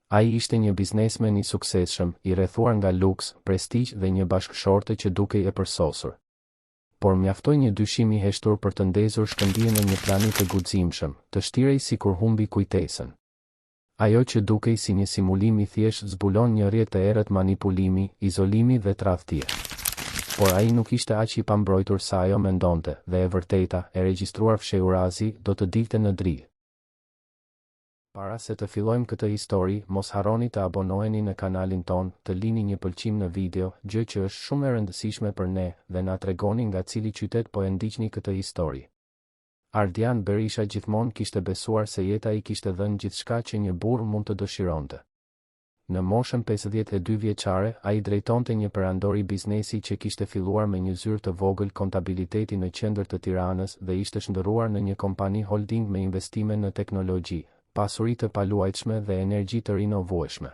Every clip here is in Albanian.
Ai ishte një biznesmen i suksesshëm, i rrethuar nga luks, prestigj dhe një bashkëshorte që dukej e përsosur. Por mjaftoi një dyshim i heshtur për të ndezur shkëndijën e një plani të guximshëm, të shtirej sikur humbi kujtesën. Ajo që dukej si një simulim i thjeshtë zbulon një rrjet të errët manipulimi, izolimi dhe tradhtie. Por ai nuk ishte aq i pambrojtur sa ajo mendonte, dhe e vërteta, e regjistruar fshehurazi, do të dilte në dritë. Para se të fillojmë këtë histori, mos harroni të abonoheni në kanalin tonë, të lini një pëlqim në video, gjë që është shumë e rëndësishme për ne, dhe na tregoni nga cili qytet po e ndiqni këtë histori. Ardian Berisha gjithmonë kishte besuar se jeta i kishte dhënë gjithçka që një burrë mund të dëshironte. Në moshën 52 vjeçare, ai drejtonte një perandori biznesi që kishte filluar me një zyrë të vogël kontabiliteti në qendër të Tiranës dhe ishte shndërruar në një kompani holding me investime në teknologji, pasuri të paluajtshme dhe energji të rinovueshme.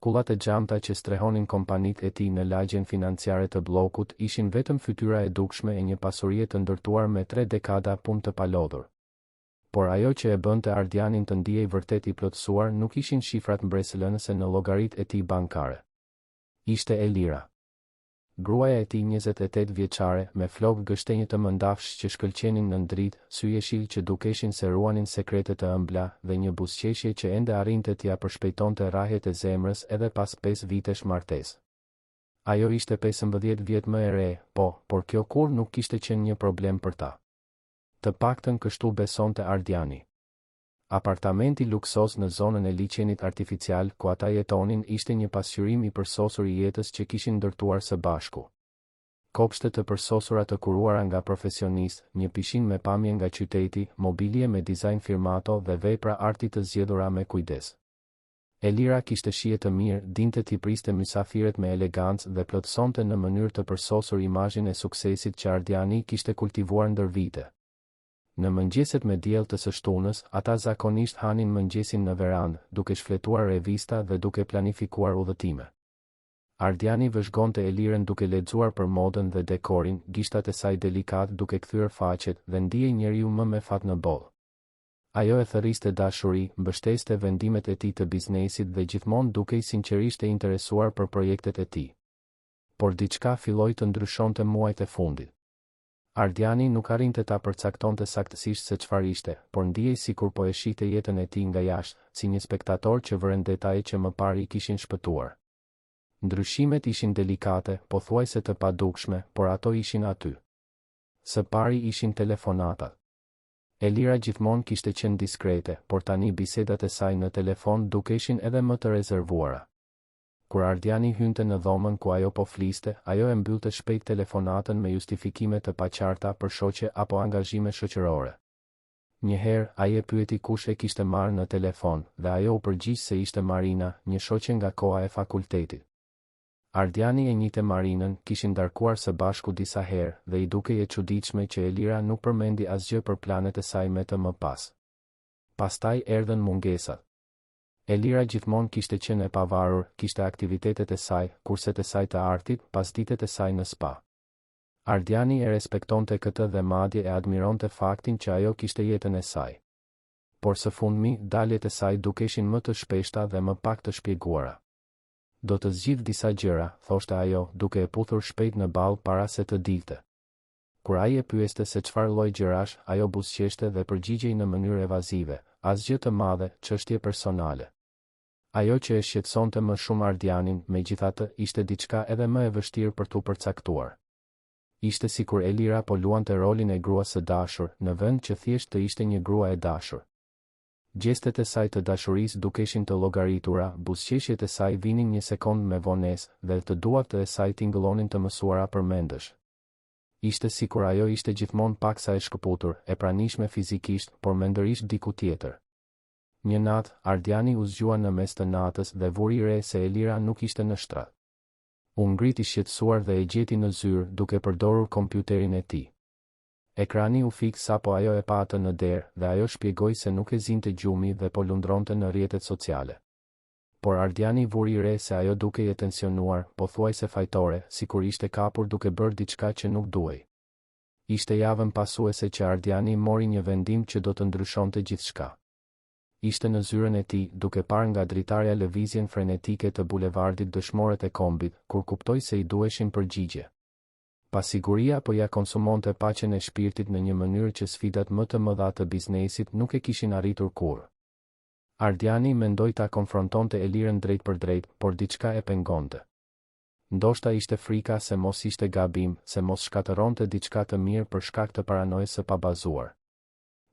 Kullat e xhamta që strehonin kompanitë e tij në lagjen financiare të Bllokut ishin vetëm fytyra e dukshme e një pasurie të ndërtuar me tre dekada punë të palodhur. Por ajo që e bënte Ardianin të ndihej vërtet i plotësuar nuk ishin shifrat mbresëlënëse në llogaritë e tij bankare. Ishte Elira. Gruaja e tij 28 vjeçare, me flokë gështenjë të mëndafsh që shkëlqenin nën dritë, sy jeshilë që dukeshin se ruanin sekrete të ëmbla, dhe një buzëqeshje që ende arrinte t'ia përshpejtonte rrahjet e zemrës edhe pas pesë vitesh martesë. Ajo ishte 15 vjet më e re, po, por kjo kurrë nuk kishte qenë një problem për ta. Të paktën kështu besonte Ardiani. Apartamenti luksoz në zonën e liqenit artificial ku ata jetonin ishte një pasqyrim i përsosur i jetës që kishin ndërtuar së bashku. Kopshte të përsosura të kuruara nga profesionistë, një pishinë me pamje nga qyteti, mobilie me dizajn firmato dhe vepra arti të zgjedhura me kujdes. Elira kishte shije të mirë, dinte t'i priste mysafirët me elegancë dhe plotësonte në mënyrë të përsosur imazhin e suksesit që Ardiani kishte kultivuar ndër vite. Në mëngjeset me diell të së shtunës, ata zakonisht hanin mëngjesin në verandë, duke shfletuar revista dhe duke planifikuar udhëtime. Ardiani vëzhgonte Elirën duke lexuar për modën dhe dekorin, gishtat e saj delikatë duke kthyer faqet, dhe ndihej njeriu më me fat në botë. Ajo e thërriste dashuri, mbështeste vendimet e tij të biznesit dhe gjithmonë dukej sinqerisht e interesuar për projektet e tij. Por diçka filloi të ndryshonte muajt e fundit. Ardiani nuk arrinte ta përcaktonte saktësisht se çfarë ishte, por ndihej sikur po e shihte jetën e tij nga jashtë, si një spektator që vëren detaje që më parë i kishin shpëtuar. Ndryshimet ishin delikate, pothuajse të padukshme, por ato ishin aty. Së pari ishin telefonatat. Elira gjithmonë kishte qenë diskrete, por tani bisedat e saj në telefon dukeshin edhe më të rezervuara. Kur Ardiani hynte në dhomën ku ajo po fliste, ajo e mbyllte shpejt telefonatën me justifikime të paqarta për shoqe apo angazhime shoqërore. Një herë, ai e pyeti kush e kishte marrë në telefon, dhe ajo u përgjigj se ishte Marina, një shoqe nga koha e fakultetit. Ardiani e njihte Marinën, kishin darkuar së bashku disa herë, dhe i dukej e çuditshme që Elira nuk përmendi asgjë për planet e saj me të më pas. Pastaj erdhën mungesat. Elira gjithmonë kishte qenë e pavarur, kishte aktivitetet e saj, kurset e saj të artit, pasditet e saj në spa. Ardiani e respektonte këtë dhe madje e admironte faktin që ajo kishte jetën e saj. Por së fundmi, daljet e saj dukeshin më të shpeshta dhe më pak të shpjeguara. Do të zgjidh disa gjëra, thoshte ajo, duke e puthur shpejt në ballë para se të dilte. Kur ai e pyeste se çfarë lloj gjërash, ajo buzëqeshte dhe përgjigjej në mënyrë evazive, Asgjë të madhe, çështje personale. Ajo që e shqetësonte më shumë Ardianin, megjithatë, ishte diçka edhe më e vështirë për t'u përcaktuar. Ishte sikur Elira po luante rolin e gruas së dashur, në vend që thjesht të ishte një grua e dashur. Gjestet e saj të dashurisë dukeshin të llogaritura, buzëqeshjet e saj vinin një sekondë me vonesë, dhe të dua-të e saj tingëllonin të mësuara përmendësh. Ishte sikur ajo ishte gjithmonë paksa e shkëputur, e pranishme fizikisht, por mendërisht diku tjetër. Një natë, Ardiani u zgjua në mes të natës dhe vuri re se Elira nuk ishte në shtrat. U ngrit i shqetësuar dhe e gjeti në zyrë, duke përdorur kompjuterin e tij. Ekrani u fik sapo ajo e pa atë në derë, dhe ajo shpjegoi se nuk e zinte gjumi dhe po lundronte në rrjetet sociale. Por Ardiani vuri re se ajo dukej e tensionuar, pothuajse fajtore, sikur ishte kapur duke bërë diçka që nuk duhej. Ishte javën pasuese që Ardiani mori një vendim që do të ndryshonte gjithçka. Ishte në zyrën e tij, duke parë nga dritarja lëvizjen frenetike të bulevardit Dëshmorët e Kombit, kur kuptoi se i duheshin përgjigje. Pasiguria po ia konsumonte paqen e shpirtit në një mënyrë që sfidat më të mëdha të biznesit nuk e kishin arritur kurrë. Ardiani mendoi ta konfrontonte Elirën drejtpërdrejt, por diçka e pengonte. Ndoshta ishte frika se mos ishte gabim, se mos shkatërronte diçka të mirë për shkak të paranojës së pabazuar.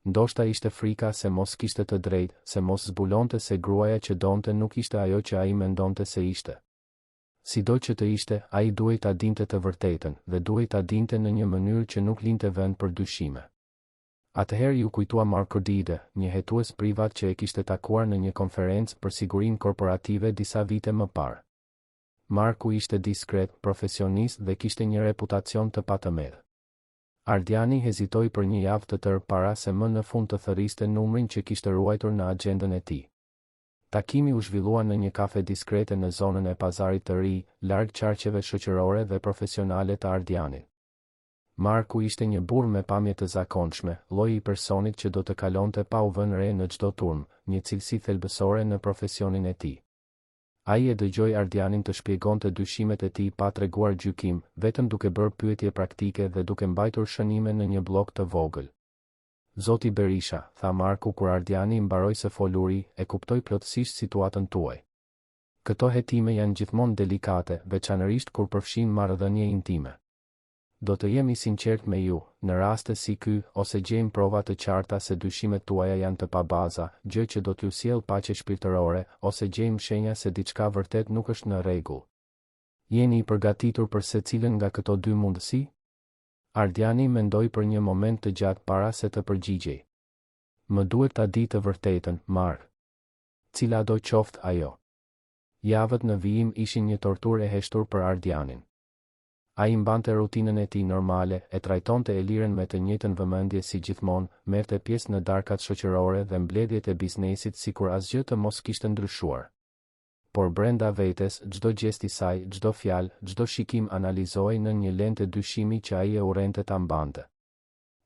Ndoshta ishte frika se mos kishte të drejtë, se mos zbulonte se gruaja që donte nuk ishte ajo që ai mendonte se ishte. Sido që të ishte, ai duhej ta dinte të vërtetën, dhe duhej ta dinte në një mënyrë që nuk linte vend për dyshime. Atëherë iu kujtua Mark Rodide, një hetues privat që e kishte takuar në një konferencë për sigurinë korporative disa vite më parë. Marku ishte diskret, profesionist dhe kishte një reputacion të patëmetë. Ardiani hezitoi për një javë të tërë para se më në fund të thërriste numrin që kishte ruajtur në axhendën e tij. Takimi u zhvillua në një kafe diskrete në zonën e Pazarit të Ri, larg qarqeve shoqërore dhe profesionale të Ardianit. Marku ishte një burrë me pamje të zakonshme, lloji i personit që do të kalonte pa u vënë re në çdo turmë, një cilësi thelbësore në profesionin e tij. Ai e dëgjoi Ardianin të shpjegonte dyshimet e tij pa treguar gjykim, vetëm duke bërë pyetje praktike dhe duke mbajtur shënime në një bllok të vogël. Zoti Berisha, tha Marku kur Ardiani mbaroi së foluri, e kuptoj plotësisht situatën tuaj. Këto hetime janë gjithmonë delikate, veçanërisht kur përfshijnë marrëdhënie intime. Do të jem i sinqertë me ju, në raste si ky, ose gjejmë prova të qarta se dyshimet tuaja janë të pabaza, gjë që do t'ju sjellë paqe shpirtërore, ose gjejmë shenja se diçka vërtet nuk është në rregull. Jeni i përgatitur për secilën nga këto dy mundësi? Ardiani mendoi për një moment të gjatë para se të përgjigjej. Më duhet ta di të vërtetën, Mark. Cilado qoftë ajo. Javët në vijim ishin një torturë e heshtur për Ardianin. Ai mbante rutinën e tij normale, e trajtonte Elirën me të njëjtën vëmendje si gjithmonë, merrte pjesë në darkat shoqërore dhe mbledhjet e biznesit sikur asgjë të mos kishte ndryshuar. Por brenda vetes, çdo gjest i saj, çdo fjalë, çdo shikim analizohej nën një lente dyshimi që ai e urrente ta mbante.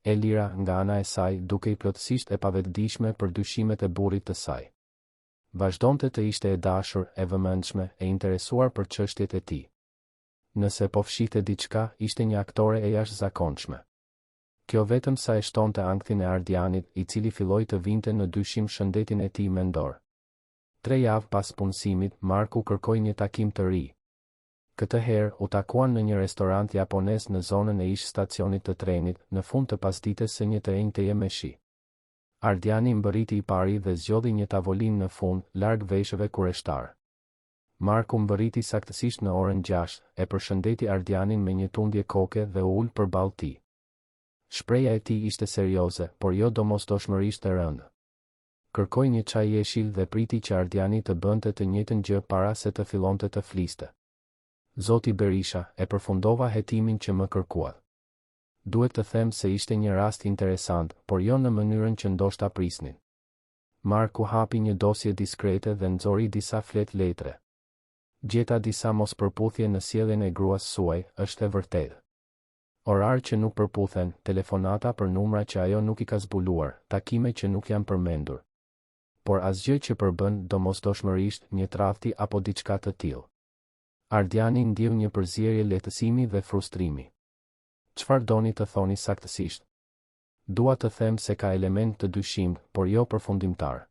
Elira, nga ana e saj, dukej plotësisht e pavetëdijshme për dyshimet e burrit të saj. Vazhdonte të ishte e dashur, e vëmendshme, e interesuar për çështjet e tij. Nëse po fshihte diçka, ishte një aktore e jashtëzakonshme. Kjo vetëm sa e shtonte ankthin e Ardianit, i cili filloi të vinte në dyshim shëndetin e tij mendor. Tre javë pas punësimit, Marku kërkoi një takim të ri. Këtë herë, u takuan në një restorant japonez në zonën e ish-stacionit të trenit, në fund të pasdites së një të enjteje me shi. Ardiani mbërriti i pari dhe zgjodhi një tavolinë në fund, larg veshëve kureshtarë. Marku mbërriti saktësisht në orën gjashtë, e përshëndeti Ardianin me një tundje koke dhe u ul përballë tij. Shprehja e tij ishte serioze, por jo domosdoshmërisht e rëndë. Kërkoi një çaj jeshil dhe priti që Ardiani të bënte të njëjtën gjë para se të fillonte të fliste. Zoti Berisha, e përfundova hetimin që më kërkuat. Duhet të them se ishte një rast interesant, por jo në mënyrën që ndoshta prisnit. Marku hapi një dosje diskrete dhe nxori disa fletë letre. Gjeta disa mospërputhje në sjelljen e gruas suaj, është e vërtetë. Orare që nuk përputhen, telefonata për numra që ajo nuk i ka zbuluar, takime që nuk janë përmendur. Por asgjë që përbën, domosdoshmërisht, një tradhti apo diçka të tillë. Ardiani ndjeu një përzierje lehtësimi dhe frustrimi. Çfarë doni të thoni saktësisht? Dua të them se ka elementë të dyshimtë, por jo përfundimtarë.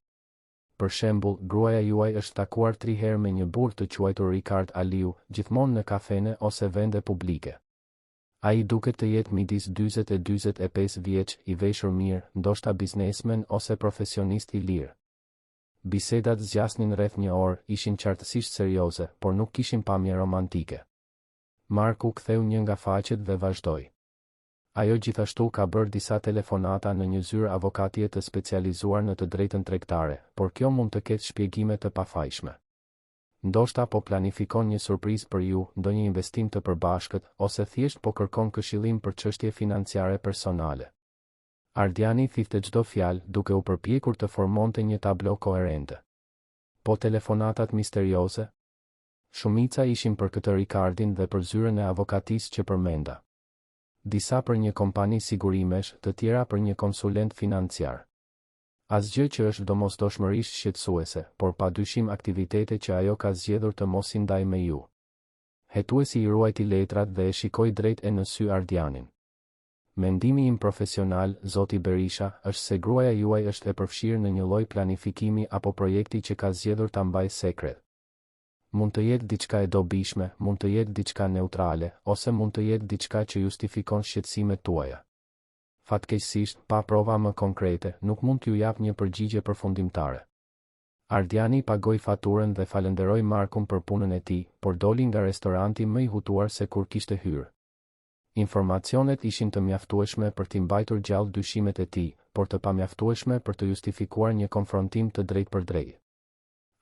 Për shembull, gruaja juaj është takuar tri herë me një burrë të quajtur Rikard Aliu, gjithmonë në kafene ose vende publike. Ai duket të jetë midis 40 e 45 vjeç, i veshur mirë, ndoshta biznesmen ose profesionist i lirë. Bisedat zgjasnin rreth një orë, ishin qartësisht serioze, por nuk kishin pamje romantike. Marku ktheu një nga faqet dhe vazhdoi. Ajo gjithashtu ka bërë disa telefonata në një zyrë avokatie të specializuar në të drejtën tregtare, por kjo mund të ketë shpjegime të pafajshme. Ndoshta po planifikon një surprizë për ju, ndonjë investim të përbashkët, ose thjesht po kërkon këshillim për çështje financiare personale. Ardiani thithte çdo fjalë, duke u përpjekur të formonte një tablo koherente. Po telefonatat misterioze? Shumica ishin për këtë Rikardin dhe për zyrën e avokatisë që përmenda. Disa për një kompani sigurimesh, të tjera për një konsulent financiar. Asgjë që është domosdoshmërisht shqetësuese, por padyshim aktivitete që ajo ka zgjedhur të mos i ndajë me ju. Hetuesi i ruajti letrat dhe e shikoi drejt e në sy Ardianin. Mendimi im profesional, zoti Berisha, është se gruaja juaj është e përfshirë në një lloj planifikimi apo projekti që ka zgjedhur ta mbajë sekret. Mund të jetë diçka e dobishme, mund të jetë diçka neutrale, ose mund të jetë diçka që justifikon shqetësimet tuaja. Fatkeqësisht, pa prova më konkrete, nuk mund t'ju jap një përgjigje përfundimtare. Ardiani pagoi faturën dhe falënderoi Markun për punën e tij, por doli nga restoranti më i hutuar se kur kishte hyrë. Informacionet ishin të mjaftueshme për t'i mbajtur gjallë dyshimet e tij, por të pamjaftueshme për të justifikuar një konfrontim të drejtpërdrejtë.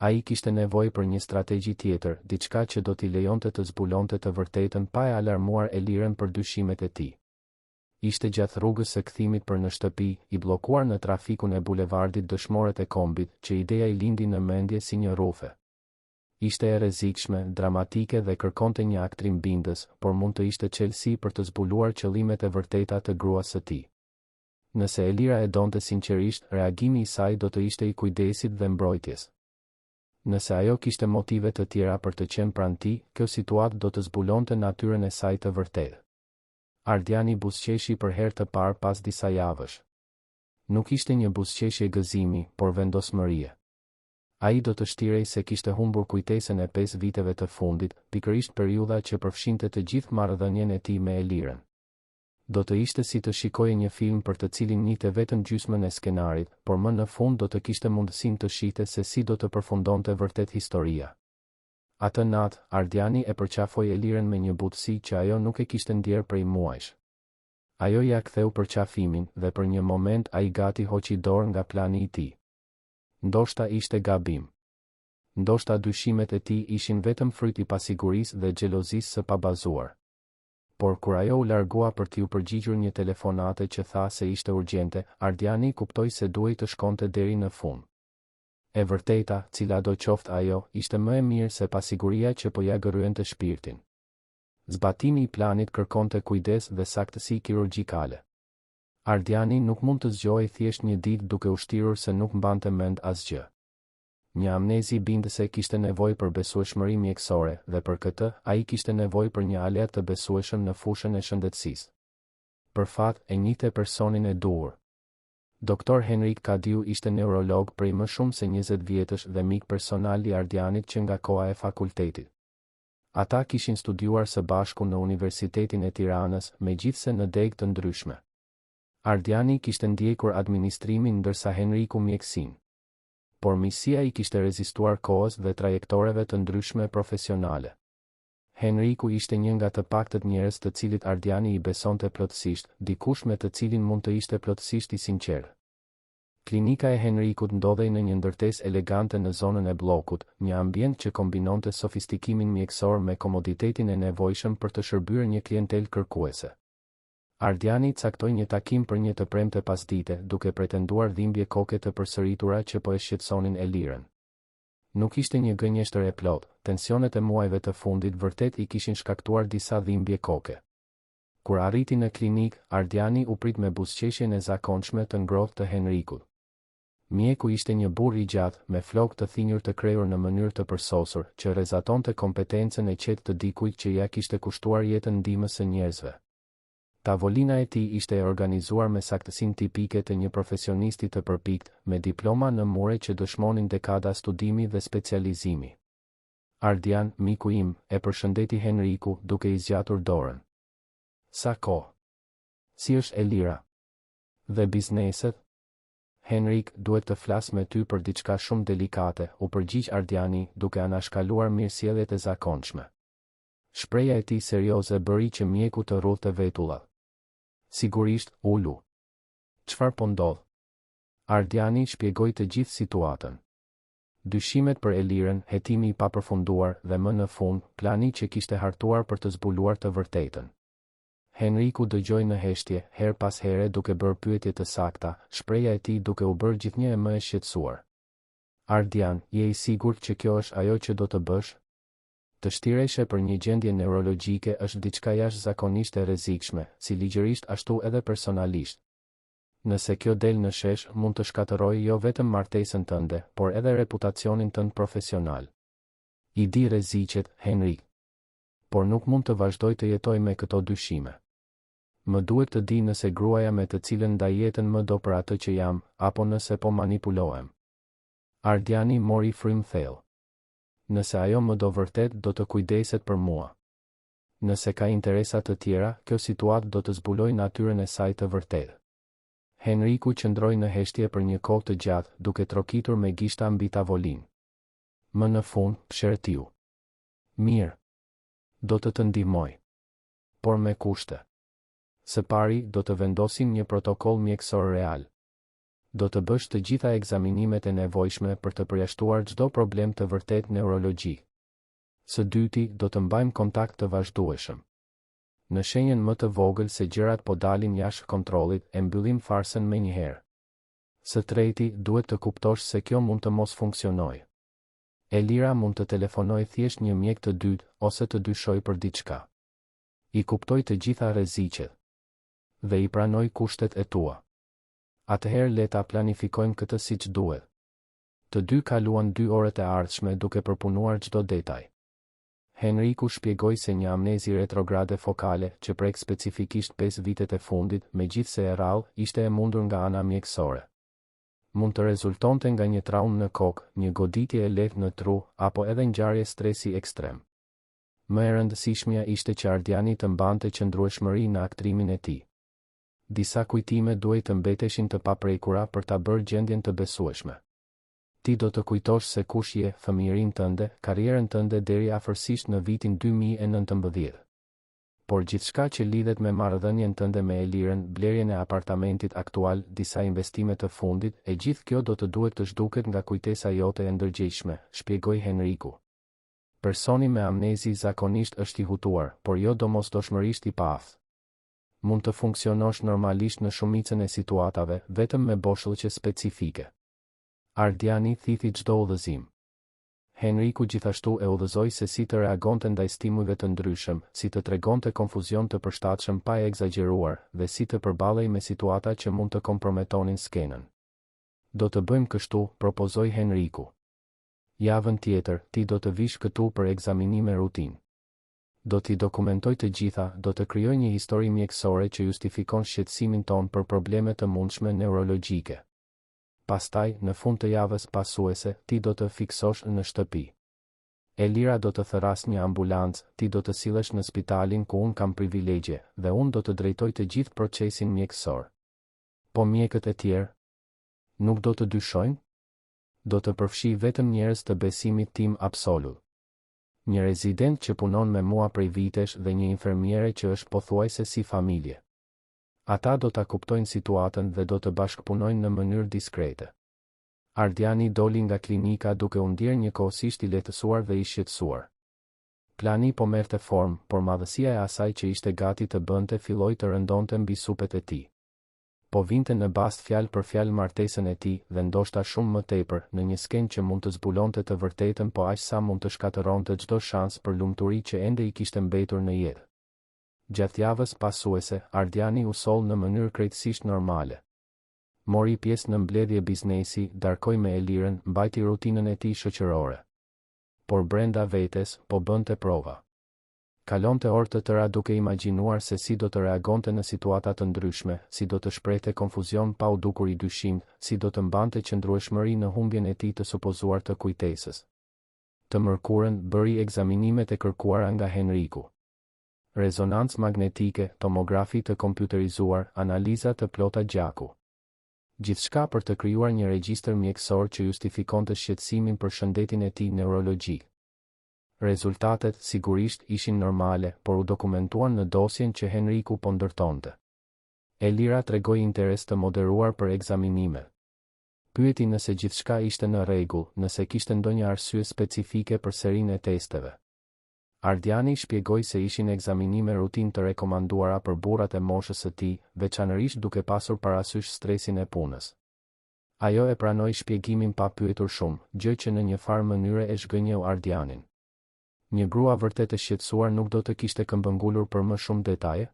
Ai kishte nevojë për një strategji tjetër, diçka që do t'i lejonte të zbulonte të vërtetën pa e alarmuar Elirën për dyshimet e tij. Ishte gjatë rrugës së kthimit për në shtëpi, i bllokuar në trafikun e bulevardit Dëshmorët e Kombit, që ideja i lindi në mendje si një rrufe. Ishte e rrezikshme, dramatike dhe kërkonte një aktrim bindës, por mund të ishte çelësi për të zbuluar qëllimet e vërteta të gruas së tij. Nëse Elira e donte sinqerisht, reagimi i saj do të ishte i kujdesit dhe mbrojtjes. Nëse ajo kishte motive të tjera për të qenë pranë tij, kjo situatë do të zbulonte natyrën e saj të vërtetë. Ardiani buzëqeshi për herë të parë pas disa javësh. Nuk ishte një buzëqeshje gëzimi, por vendosmërie. Ai do të shtirej se kishte humbur kujtesën e pesë viteve të fundit, pikërisht periudha që përfshinte të gjithë marrëdhënien e tij me Elirën. Do të ishte si të shikoje një film për të cilin njihte vetëm gjysmën e skenarit, por më në fund do të kishte mundësinë të shihte se si do të përfundonte vërtet historia. Atë natë, Ardiani e përqafoi Elirën me një butësi që ajo nuk e kishte ndjerë prej muajsh. Ajo ia ktheu përqafimin, dhe për një moment ai gati hoqi dorë nga plani i tij. Ndoshta ishte gabim. Ndoshta dyshimet e tij ishin vetëm fryt i pasigurisë dhe xhelozisë së pabazuar. Por kur ajo u largua për t'iu përgjigjur një telefonate që tha se ishte urgjente, Ardiani kuptoi se duhej të shkonte deri në fund. E vërteta, cilado qoftë ajo, ishte më e mirë se pasiguria që po ia gërryente shpirtin. Zbatimi i planit kërkonte kujdes dhe saktësi kirurgjikale. Ardiani nuk mund të zgjohej thjesht një ditë duke u shtirur se nuk mbante mend asgjë. Një amnezi bindëse kishte nevojë për besueshmëri mjekësore, dhe për këtë, ai kishte nevojë për një aleat të besueshëm në fushën e shëndetësisë. Për fat, e njihte personin e duhur. Doktor Henrik Kadiu ishte neurolog prej më shumë se 20 vjetësh dhe mik personal i Ardianit që nga koha e fakultetit. Ata kishin studiuar së bashku në Universitetin e Tiranës, megjithëse në degë të ndryshme. Ardiani kishte ndjekur administrimin ndërsa Henriku mjekësinë. Por miqësia i kishte rezistuar kohës dhe trajektoreve të ndryshme profesionale. Henriku ishte një nga të paktët njerëz të cilit Ardiani i besonte plotësisht, dikush me të cilin mund të ishte plotësisht i sinqertë. Klinika e Henrikut ndodhej në një ndërtesë elegante në zonën e Bllokut, një ambient që kombinonte sofistikimin mjekësor me komoditetin e nevojshëm për të shërbyer një klientelë kërkuese. Ardiani caktoi një takim për një të premte pasdite, duke pretenduar dhimbje koke të përsëritura që po e shqetësonin Elirën. Nuk ishte një gënjeshtër e plotë, tensionet e muajve të fundit vërtet i kishin shkaktuar disa dhimbje koke. Kur arriti në klinikë, Ardiani u prit me buzëqeshjen e zakonshme të ngrohtë të Henrikut. Mjeku ishte një burrë i gjatë, me flokë të thinjur të krehur në mënyrë të përsosur, që rrezatonte kompetencën e qetë të dikujt që ia kishte kushtuar jetën ndihmës së njerëzve. Tavolina e tij ishte e organizuar me saktësinë tipike të një profesionisti të përpiktë, me diploma në mure që dëshmonin dekada studimi dhe specializimi. Ardian, miku im, e përshëndeti Henriku, duke i zgjatur dorën. Sa kohë? Si është Elira? Dhe bizneset? Henrik, duhet të flas me ty për diçka shumë delikate, u përgjigj Ardiani, duke anashkaluar mirësjelljet e zakonshme. Shprehja e tij serioze bëri që mjeku të rrudhte vetullat. Sigurisht, ulu. Çfarë po ndodh? Ardiani shpjegoi të gjithë situatën. Dyshimet për Elirën, hetimi i papërfunduar dhe më në fund, plani që kishte hartuar për të zbuluar të vërtetën. Henriku dëgjoi në heshtje, herë pas here duke bërë pyetje të sakta, shprehja e tij duke u bërë gjithnjë e më e shqetësuar. Ardian, je i sigurt që kjo është ajo që do të bësh? Të shtireshe për një gjendje neurologjike është diçka jashtëzakonisht e rrezikshme, si ligjërisht ashtu edhe personalisht. Nëse kjo del në shesh, mund të shkatërrojë jo vetëm martesën tënde, por edhe reputacionin tënd profesional. I di rreziqet, Henrik. Por nuk mund të vazhdoj të jetoj me këto dyshime. Më duhet të di nëse gruaja me të cilën ndaj jetën më do për atë që jam, apo nëse po manipulohem. Ardiani mori frymë thellë. Nëse ajo më do vërtet do të kujdeset për mua. Nëse ka interesa të tjera, kjo situatë do të zbulojë natyrën e saj të vërtetë. Henriku qëndroi në heshtje për një kohë të gjatë, duke trokitur me gishta mbi tavolinë. Më në fund, psherëtiu. Mirë. Do të të ndihmoj. Por me kushte. Së pari, do të vendosim një protokoll mjekësor real. Do të bësh të gjitha ekzaminimet e nevojshme për të përjashtuar çdo problem të vërtetë neurologjik. Së dyti, do të mbajmë kontakt të vazhdueshëm. Në shenjën më të vogël se gjërat po dalin jashtë kontrollit, e mbyllim farsën menjëherë. Së treti, duhet të kuptosh se kjo mund të mos funksionojë. Elira mund të telefonojë thjesht një mjek të dytë, ose të dyshojë për diçka. I kuptoj të gjitha rreziqet. Dhe i pranoj kushtet e tua. Atëherë le ta planifikojmë këtë siç duhet. Të dy kaluan dy orët e ardhshme duke përpunuar çdo detaj. Henriku shpjegoi se një amnezi retrograde fokale, që prek specifikisht pesë vitet e fundit, megjithëse e rrallë, ishte e mundur nga ana mjekësore. Mund të rezultonte nga një traumë në kokë, një goditje e lehtë në tru, apo edhe ngjarje stresi ekstrem. Më e rëndësishmja ishte që Ardiani të mbante qëndrueshmëri në aktrimin e tij. Disa kujtime duhej të mbeteshin të paprekura për ta bërë gjendjen të besueshme. Ti do të kujtosh se kush je, fëmijërinë tënde, karrierën tënde deri afërsisht në vitin 2019. Por gjithçka që lidhet me marrëdhënien tënde me Elirën, blerjen e apartamentit aktual, disa investime të fundit, e gjithë kjo do të duhet të zhduket nga kujtesa jote e ndërgjegjshme, shpjegoi Henriku. Personi me amnezi zakonisht është i hutuar, por jo domosdoshmërisht i paaftë. Mund të funksionosh normalisht në shumicën e situatave, vetëm me boshllëqe specifike. Ardiani thithi çdo udhëzim. Henriku gjithashtu e udhëzoi se si të reagonte ndaj stimujve të ndryshëm, si të tregonte konfuzion të përshtatshëm pa e ekzagjeruar, dhe si të përballej me situata që mund të komprometonin skenën. Do të bëjmë kështu, propozoi Henriku. Javën tjetër, ti do të vish këtu për ekzaminime rutinë. Do t'i dokumentoj të gjitha, do të krijoj një histori mjekësore që justifikon shqetësimin tonë për probleme të mundshme neurologjike. Pastaj, në fund të javës pasuese, ti do të fiksosh në shtëpi. Elira do të thërrasë një ambulancë, ti do të sillesh në spitalin ku unë kam privilegje, dhe unë do të drejtoj të gjithë procesin mjekësor. Po mjekët e tjerë? Nuk do të dyshojnë? Do të përfshij vetëm njerëz të besimit tim absolut. Një rezident që punon me mua prej vitesh dhe një infermiere që është pothuajse si familje. Ata do ta kuptojnë situatën dhe do të bashkëpunojnë në mënyrë diskrete. Ardiani doli nga klinika duke u ndjerë njëkohësisht i lehtësuar dhe i shqetësuar. Plani po merrte formë, por madhësia e asaj që ishte gati të bënte filloi të rëndonte mbi supet e tij. Po vinte në bast fjalë për fjalë martesën e tij, dhe ndoshta shumë më tepër, në një skenë që mund të zbulonte të vërtetën po aq sa mund të shkatërronte çdo shans për lumturi që ende i kishte mbetur në jetë. Gjatë javës pasuese, Ardiani u soll në mënyrë krejtësisht normale. Mori pjesë në mbledhje biznesi, darkoi me Elirën, mbajti rutinën e tij shoqërore. Por brenda vetes, po bënte prova. Kalonte orë të tëra duke imagjinuar se si do të reagonte në situata të ndryshme, si do të shprehte konfuzion pa u dukur i dyshimtë, si do të mbante qëndrueshmëri në humbjen e tij të supozuar të kujtesës. Të mërkurën, bëri ekzaminimet e kërkuara nga Henriku. Rezonancë magnetike, tomografi të kompjuterizuar, analiza të plota gjaku. Gjithçka për të krijuar një regjistër mjekësor që justifikonte shqetësimin për shëndetin e tij neurologjik. Rezultatet, sigurisht, ishin normale, por u dokumentuan në dosjen që Henriku po ndërtonte. Elira tregoi interes të moderuar për ekzaminimet. Pyeti nëse gjithçka ishte në rregull, nëse kishte ndonjë arsye specifike për serinë e testeve. Ardiani shpjegoi se ishin ekzaminime rutinë të rekomanduara për burrat e moshës së tij, veçanërisht duke pasur parasysh stresin e punës. Ajo e pranoi shpjegimin pa pyetur shumë, gjë që në një farë mënyre e zhgënjeu Ardianin. Një grua vërtet e shqetësuar nuk do të kishte këmbëngulur për më shumë detaje?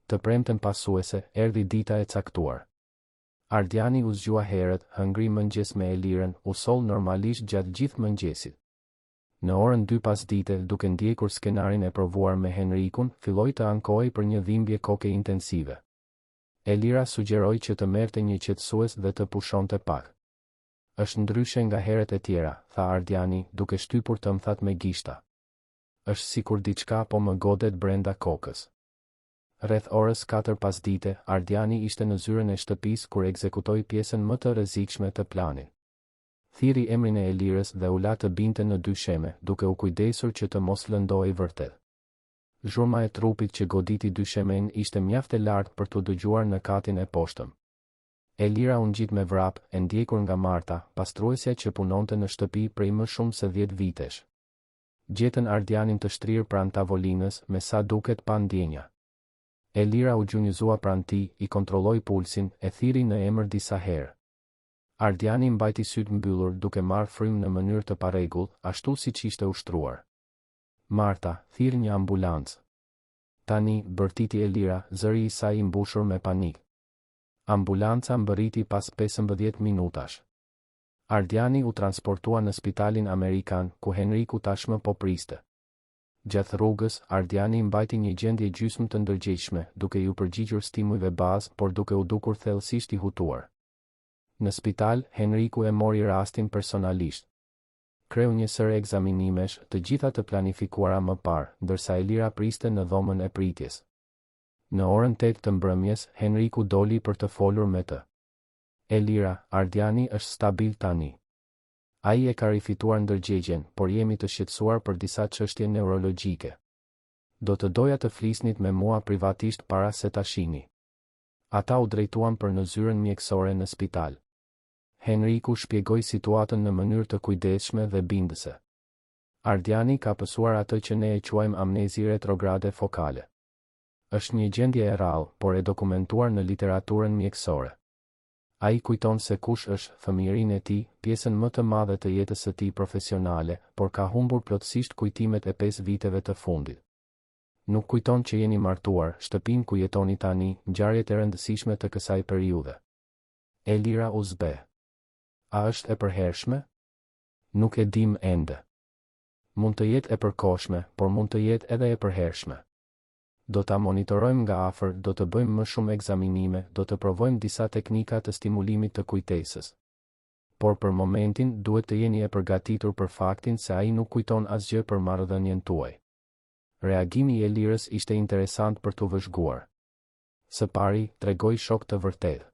Të premten pasuese, erdhi dita e caktuar. Ardiani u zgjua herët, hëngri mëngjes me Elirën, u soll normalisht gjatë gjithë mëngjesit. Në orën dy pasdite, duke ndjekur skenarin e provuar me Henrikun, filloi të ankohej për një dhimbje koke intensive. Elira sugjeroi që të merrte një qetësues dhe të pushonte pak. Është ndryshe nga herët e tjera, tha Ardiani, duke shtypur tëmthat me gishta. Është sikur diçka po më godet brenda kokës. Rreth orës katër pasdite, Ardiani ishte në zyrën e shtëpisë kur ekzekutoi pjesën më të rrezikshme të planit. Thirri emrin e Elirës dhe u la të binte në dysheme, duke u kujdesur që të mos lëndohej vërtet. Zhurma e trupit që goditi dyshemenë ishte mjaft e lartë për t'u dëgjuar në katin e poshtëm. Elira u ngjit me vrap, e ndjekur nga Marta, pastruesja që punonte në shtëpi prej më shumë se dhjetë vitesh. Gjetën Ardianin të shtrirë pranë tavolinës, me sa duket pa ndjenja. Elira u gjunjëzua pranë tij, i kontrolloi pulsin, e thirri në emër disa herë. Ardiani mbajti sytë mbyllur duke marrë frymë në mënyrë të parregullt, ashtu siç ishte ushtruar. Marta, thirr një ambulancë. Tani, bërtiti Elira, zëri i saj i mbushur me panik. Ambulanca mbërriti pas 15 minutash. Ardiani u transportua në spitalin amerikan, ku Henriku tashmë po priste. Gjatë rrugës, Ardiani mbajti një gjendje gjysmë të ndërgjegjshme, duke iu përgjigjur stimujve bazë, por duke u dukur thellësisht i hutuar. Në spital, Henriku e mori rastin personalisht. Kreu një sërë ekzaminimesh, të gjitha të planifikuara më parë, ndërsa Elira priste në dhomën e pritjes. Në orën tetë të mbrëmjes, Henriku doli për të folur me të. Elira, Ardiani është stabil tani. Ai e ka rifituar ndërgjegjen, por jemi të shqetësuar për disa çështje neurologjike. Do të doja të flisnit me mua privatisht para se ta shihni. Ata u drejtuan për në zyrën mjekësore në spital. Henriku shpjegoi situatën në mënyrë të kujdesshme dhe bindëse. Ardiani ka pësuar atë që ne e quajmë amnezi retrograde fokale. Është një gjendje e rrallë, por e dokumentuar në literaturën mjekësore. Ai kujton se kush është, fëmijërinë e tij, pjesën më të madhe të jetës së tij profesionale, por ka humbur plotësisht kujtimet e pesë viteve të fundit. Nuk kujton që jeni martuar, shtëpinë ku jetoni tani, ngjarjet e rëndësishme të kësaj periudhe. Elira u zbeh. A është e përhershme? Nuk e dimë ende. Mund të jetë e përkohshme, por mund të jetë edhe e përhershme. Do ta monitorojmë nga afër, do të bëjmë më shumë ekzaminime, do të provojmë disa teknika të stimulimit të kujtesës. Por për momentin, duhet të jeni e përgatitur për faktin se ai nuk kujton asgjë për marrëdhënien tuaj. Reagimi i Elirës ishte interesant për t'u vëzhguar. Së pari, tregoi shok të vërtetë.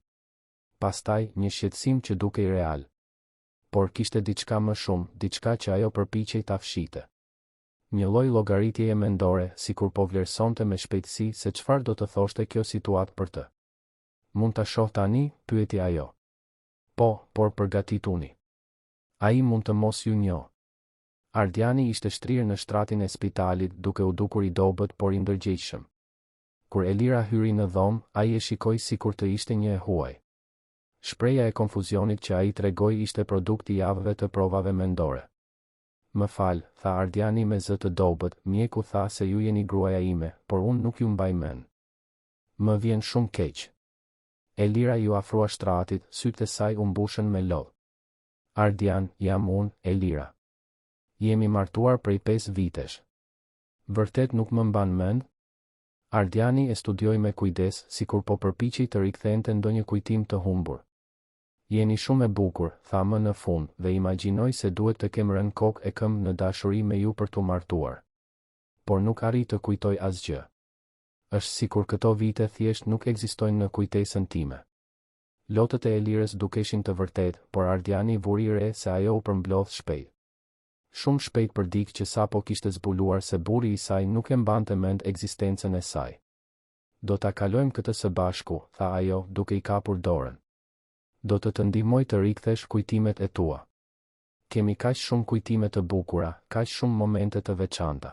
Pastaj, një shqetësim që dukej real. Por kishte diçka më shumë, diçka që ajo përpiqej ta fshihte. Një lloj llogaritjeje mendore, sikur po vlerësonte me shpejtësi se çfarë do të thoshte kjo situatë për të. Mund ta shoh tani? pyeti ajo. Po, por përgatituni. Ai mund të mos ju njohë. Ardiani ishte shtrirë në shtratin e spitalit, duke u dukur i dobët por i ndërgjegjshëm. Kur Elira hyri në dhomë, ai e shikoi sikur të ishte një e huaj. Shprehja e konfuzionit që ai tregoi ishte produkt i javëve të provave mendore. Më fal, tha Ardiani me zë të dobët, mjeku tha se ju jeni gruaja ime, por unë nuk ju mbaj mend. Më vjen shumë keq. Elira iu afrua shtratit, sytë e saj u mbushën me lot. Ardian, jam unë, Elira. Jemi martuar prej pesë vitesh. Vërtet nuk më mban mend? Ardiani e studioi me kujdes, sikur po përpiqej të rikthente ndonjë kujtim të humbur. Jeni shumë e bukur, tha më në fund, dhe imagjinoj se duhet të kem rënë kokë e këmbë në dashuri me ju për t'u martuar. Por nuk arrij të kujtoj asgjë. Është sikur këto vite thjesht nuk ekzistojnë në kujtesën time. Lotët e Elirës dukeshin të vërtetë, por Ardiani vuri re se ajo u përmblodh shpejt. Shumë shpejt për dikë që sapo kishte zbuluar se burri i saj nuk e mbante mend ekzistencën e saj. Do ta kalojmë këtë së bashku, tha ajo, duke i kapur dorën. Do të të ndihmoj të rikthesh kujtimet e tua. Kemi kaq shumë kujtime të bukura, kaq shumë momente të veçanta.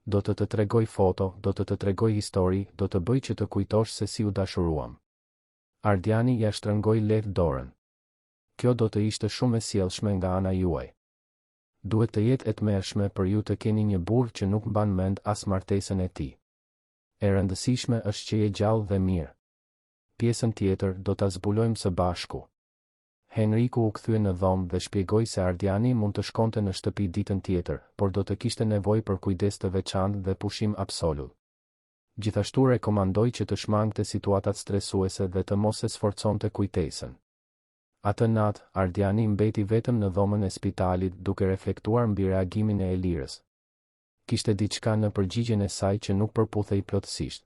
Do të të tregoj foto, do të të tregoj histori, do të bëj që të kujtosh se si u dashuruam. Ardiani ia shtrëngoi lehtë dorën. Kjo do të ishte shumë e sjellshme nga ana juaj. Duhet të jetë e tmerrshme për ju të keni një burrë që nuk mban mend as martesën e tij. E rëndësishme është që je gjallë dhe mirë. Pjesën tjetër, do ta zbulojmë së bashku. Henriku u kthye në dhomë dhe shpjegoi se Ardiani mund të shkonte në shtëpi ditën tjetër, por do të kishte nevojë për kujdes të veçantë dhe pushim absolut. Gjithashtu rekomandoi që të shmangte situatat stresuese dhe të mos e sforconte kujtesën. Atë natë, Ardiani mbeti vetëm në dhomën e spitalit duke reflektuar mbi reagimin e Elirës. Kishte diçka në përgjigjen e saj që nuk përputhej plotësisht.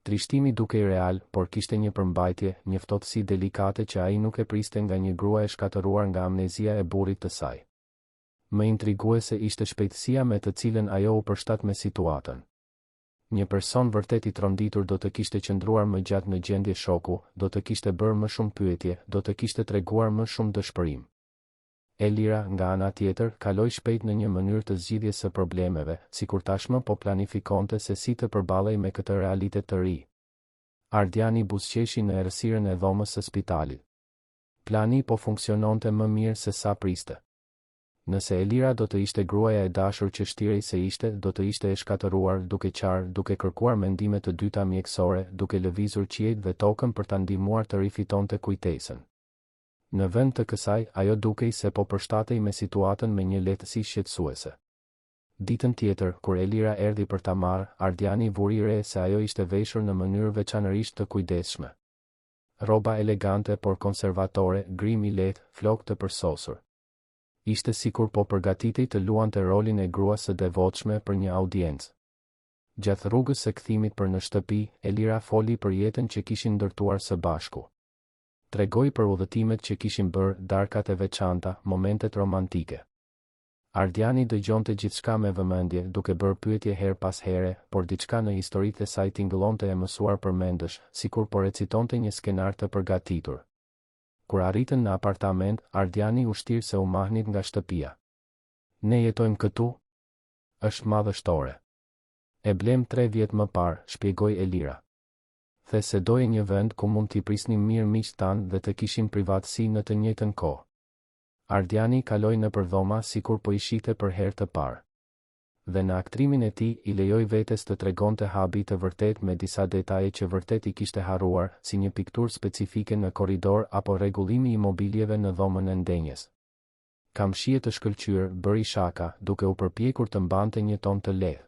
Trishtimi dukej real, por kishte një përmbajtje, një ftohtësi delikate që ai nuk e priste nga një grua e shkatërruar nga amnezia e burrit të saj. Më intriguese ishte shpejtësia me të cilën ajo u përshtat me situatën. Një person vërtet i tronditur do të kishte qëndruar më gjatë në gjendje shoku, do të kishte bërë më shumë pyetje, do të kishte treguar më shumë dëshpërim. Elira, nga ana tjetër, kaloi shpejt në një mënyrë të zgjidhjes së problemeve, sikur tashmë po planifikonte se si të përballej me këtë realitet të ri. Ardiani buzëqeshi në errësirën e dhomës së spitalit. Plani po funksiononte më mirë se sa priste. Nëse Elira do të ishte gruaja e dashur që shtirej se ishte, do të ishte e shkatërruar, duke qarë, duke kërkuar mendime të dyta mjekësore, duke lëvizur qiejt dhe tokën për ta ndihmuar të rifitonte kujtesën. Në vend të kësaj, ajo dukej se po përshtatej me situatën me një lehtësi shqetësuese. Ditën tjetër, kur Elira erdhi për ta marrë, Ardiani vuri re se ajo ishte veshur në mënyrë veçanërisht të kujdesshme. Rroba elegante por konservatore, grim i lehtë, flokë të përsosur. Ishte sikur po përgatitej të luante rolin e gruas së devotshme për një audiencë. Gjatë rrugës së kthimit për në shtëpi, Elira foli për jetën që kishin ndërtuar së bashku. Tregoi për udhëtimet që kishin bërë, darkat e veçanta, momentet romantike. Ardiani dëgjonte gjithçka me vëmendje, duke bërë pyetje herë pas here, por diçka në historitë e saj tingëllonte e mësuar përmendësh, sikur po recitonte një skenar të përgatitur. Kur arritën në apartament, Ardiani u shtir se u mahnit nga shtëpia. Ne jetojmë këtu? Është madhështore. E blemë tre vjet më parë, shpjegoi Elira. The se doje një vend ku mund t'i prisnim mirë miqtë tanë dhe të kishim privatësi në të njëjtën kohë. Ardiani kaloi nëpër dhoma sikur po i shihte për herë të parë. Dhe në aktrimin e tij, i lejoi vetes të tregonte habi të vërtetë me disa detaje që vërtet i kishte harruar, si një pikturë specifike në korridor apo rregullimi i mobiljeve në dhomën e ndenjes. Kam shije të shkëlqyer, bëri shaka, duke u përpjekur të mbante një ton të lehtë.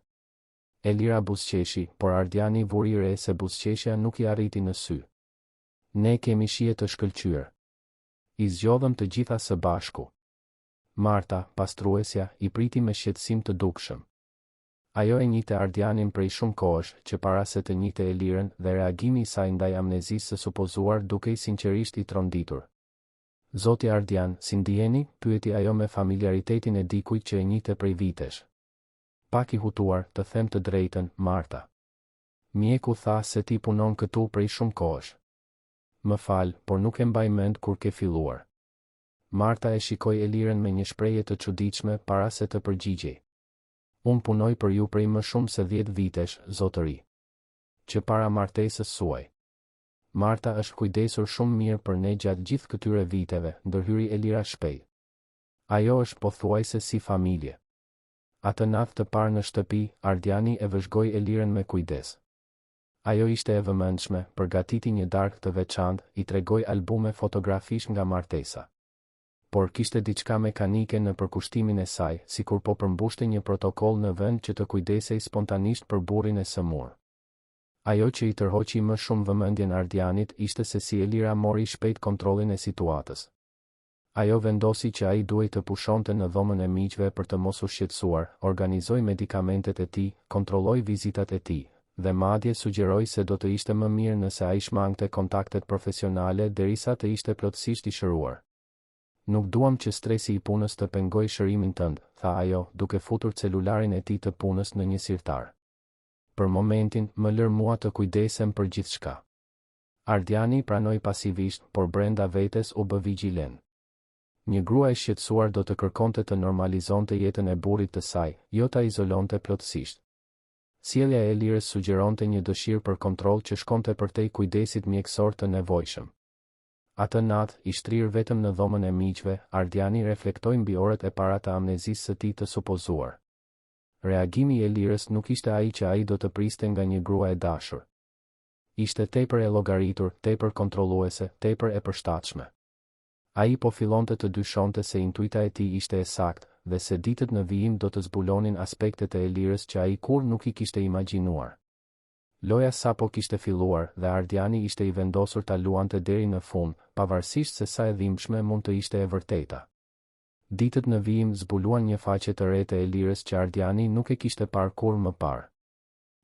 Elira buzëqeshi, por Ardiani vuri re se buzëqeshja nuk i arriti në sy. Ne kemi shije të shkëlqyer. I zgjodhëm të gjitha së bashku. Marta, pastruesja, i priti me shqetësim të dukshëm. Ajo e njihte Ardianin prej shumë kohësh, që para se të njihte Elirën, dhe reagimi i saj ndaj amnezisë së supozuar dukej sinqerisht i tronditur. Zoti Ardian, si ndiheni? pyeti ajo me familjaritetin e dikujt që e njihte prej vitesh. Pak i hutuar, të them të drejtën, Marta. Mjeku tha se ti punon këtu prej shumë kohësh. Më fal, por nuk e mbaj mend kur ke filluar. Marta e shikoi Elirën me një shprehje të çuditshme para se të përgjigjej. Unë punoj për ju prej më shumë se dhjetë vitesh, zotëri. Që para martesës suaj. Marta është kujdesur shumë mirë për ne gjatë gjithë këtyre viteve, ndërhyri Elira shpejt. Ajo është pothuajse si familje. Atë natë të parë në shtëpi, Ardiani e vëzhgoi Elirën me kujdes. Ajo ishte e vëmendshme, përgatiti një darkë të veçantë, i tregoi albume fotografish nga martesa. Por kishte diçka mekanike në përkushtimin e saj, sikur po përmbushte një protokoll në vend që të kujdesej spontanisht për burrin e sëmurë. Ajo që i tërhoqi më shumë vëmendjen Ardianit ishte se si Elira mori shpejt kontrollin e situatës. Ajo vendosi që ai duhej të pushonte në dhomën e miqve për të mos u shqetësuar, organizoi medikamentet e tij, kontrolloi vizitat e tij, dhe madje sugjeroi se do të ishte më mirë nëse ai shmangte kontaktet profesionale derisa të ishte plotësisht i shëruar. Nuk duam që stresi i punës të pengojë shërimin tënd, tha ajo, duke futur celularin e tij të punës në një sirtar. Për momentin, më lër mua të kujdesem për gjithçka. Ardiani pranoi pasivisht, por brenda vetes u bë vigjilent. Një grua e shqetësuar do të kërkonte të normalizonte jetën e burrit të saj, jo ta izolonte plotësisht. Sjellja e Elirës sugjeronte një dëshirë për kontroll që shkonte përtej kujdesit mjekësor të nevojshëm. Atë natë, i shtrirë vetëm në dhomën e miqve, Ardiani reflektoi mbi orët e para të amnezisë së tij të supozuar. Reagimi i Elirës nuk ishte ai që ai do të priste nga një grua e dashur. Ishte tepër e llogaritur, tepër kontrolluese, tepër e përshtatshme. Ai po fillonte të dyshonte se intuita e tij ishte e saktë, dhe se ditët në vijim do të zbulonin aspekte të Elirës që ai kurrë nuk i kishte imagjinuar. Loja sapo kishte filluar dhe Ardiani ishte i vendosur ta luante deri në fund, pavarësisht se sa e dhimbshme mund të ishte e vërteta. Ditët në vijim zbuluan një faqe të re të Elirës që Ardiani nuk e kishte parë kurrë më parë.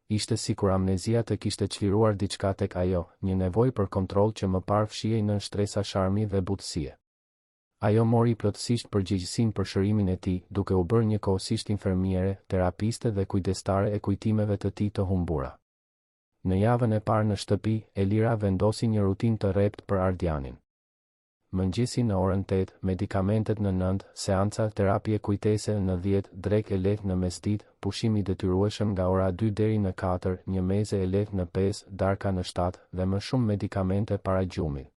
Ishte sikur amnezia të kishte çliruar diçka tek ajo, një nevojë për kontroll që më parë fshihej nën shtresa sharmi dhe butësie. Ajo mori plotësisht përgjegjësinë për shërimin e tij, duke u bërë njëkohësisht infermiere, terapiste dhe kujdestare e kujtimeve të tij të humbura. Në javën e parë në shtëpi, Elira vendosi një rutinë të rreptë për Ardianin. Mëngjesi në orën 8, medikamentet në 9, seanca terapie kujtese në 10, drekë e lehtë në mesditë, pushim i detyrueshëm nga ora 2 deri në 4, një meze e lehtë në 5, darka në 7, dhe më shumë medikamente para gjumit.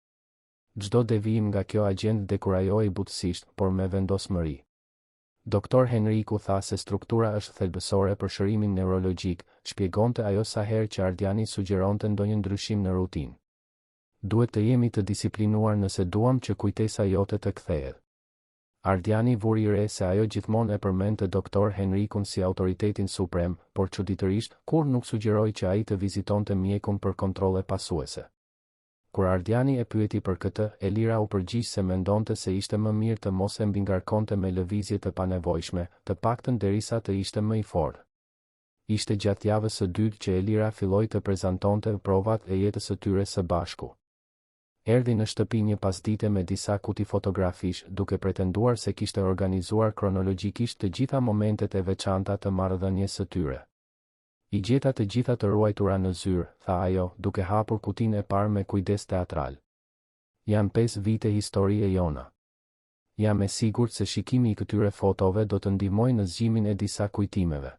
Çdo devijim nga kjo agjendë dekurajohej butësisht, por me vendosmëri. Doktor Henriku tha se struktura është thelbësore për shërimin neurologjik, shpjegonte ajo sa herë që Ardiani sugjeronte ndonjë ndryshim në rutinë. Duhet të jemi të disiplinuar nëse duam që kujtesa jote të kthehet. Ardiani vuri re se ajo gjithmonë e përmendte doktor Henrikun si autoritetin suprem, por çuditërisht, kurrë nuk sugjeroi që ai të vizitonte mjekun për kontrolle pasuese. Kur Ardiani e pyeti për këtë, Elira u përgjigj se mendonte se ishte më mirë të mos e mbingarkonte me lëvizje të panevojshme, të paktën derisa të ishte më i fortë. Ishte gjatë javës së dytë që Elira filloi të prezantonte provat e jetës së tyre së bashku. Erdhi në shtëpi një pasdite me disa kuti fotografish, duke pretenduar se kishte organizuar kronologjikisht të gjitha momentet e veçanta të marrëdhënies së tyre. I gjeta të gjitha të ruajtura në zyrë, tha ajo, duke hapur kutinë e parë me kujdes teatral. Janë 5 vite histori e jona. Jam e sigurt se shikimi i këtyre fotove do të ndihmojë në zgjimin e disa kujtimeve.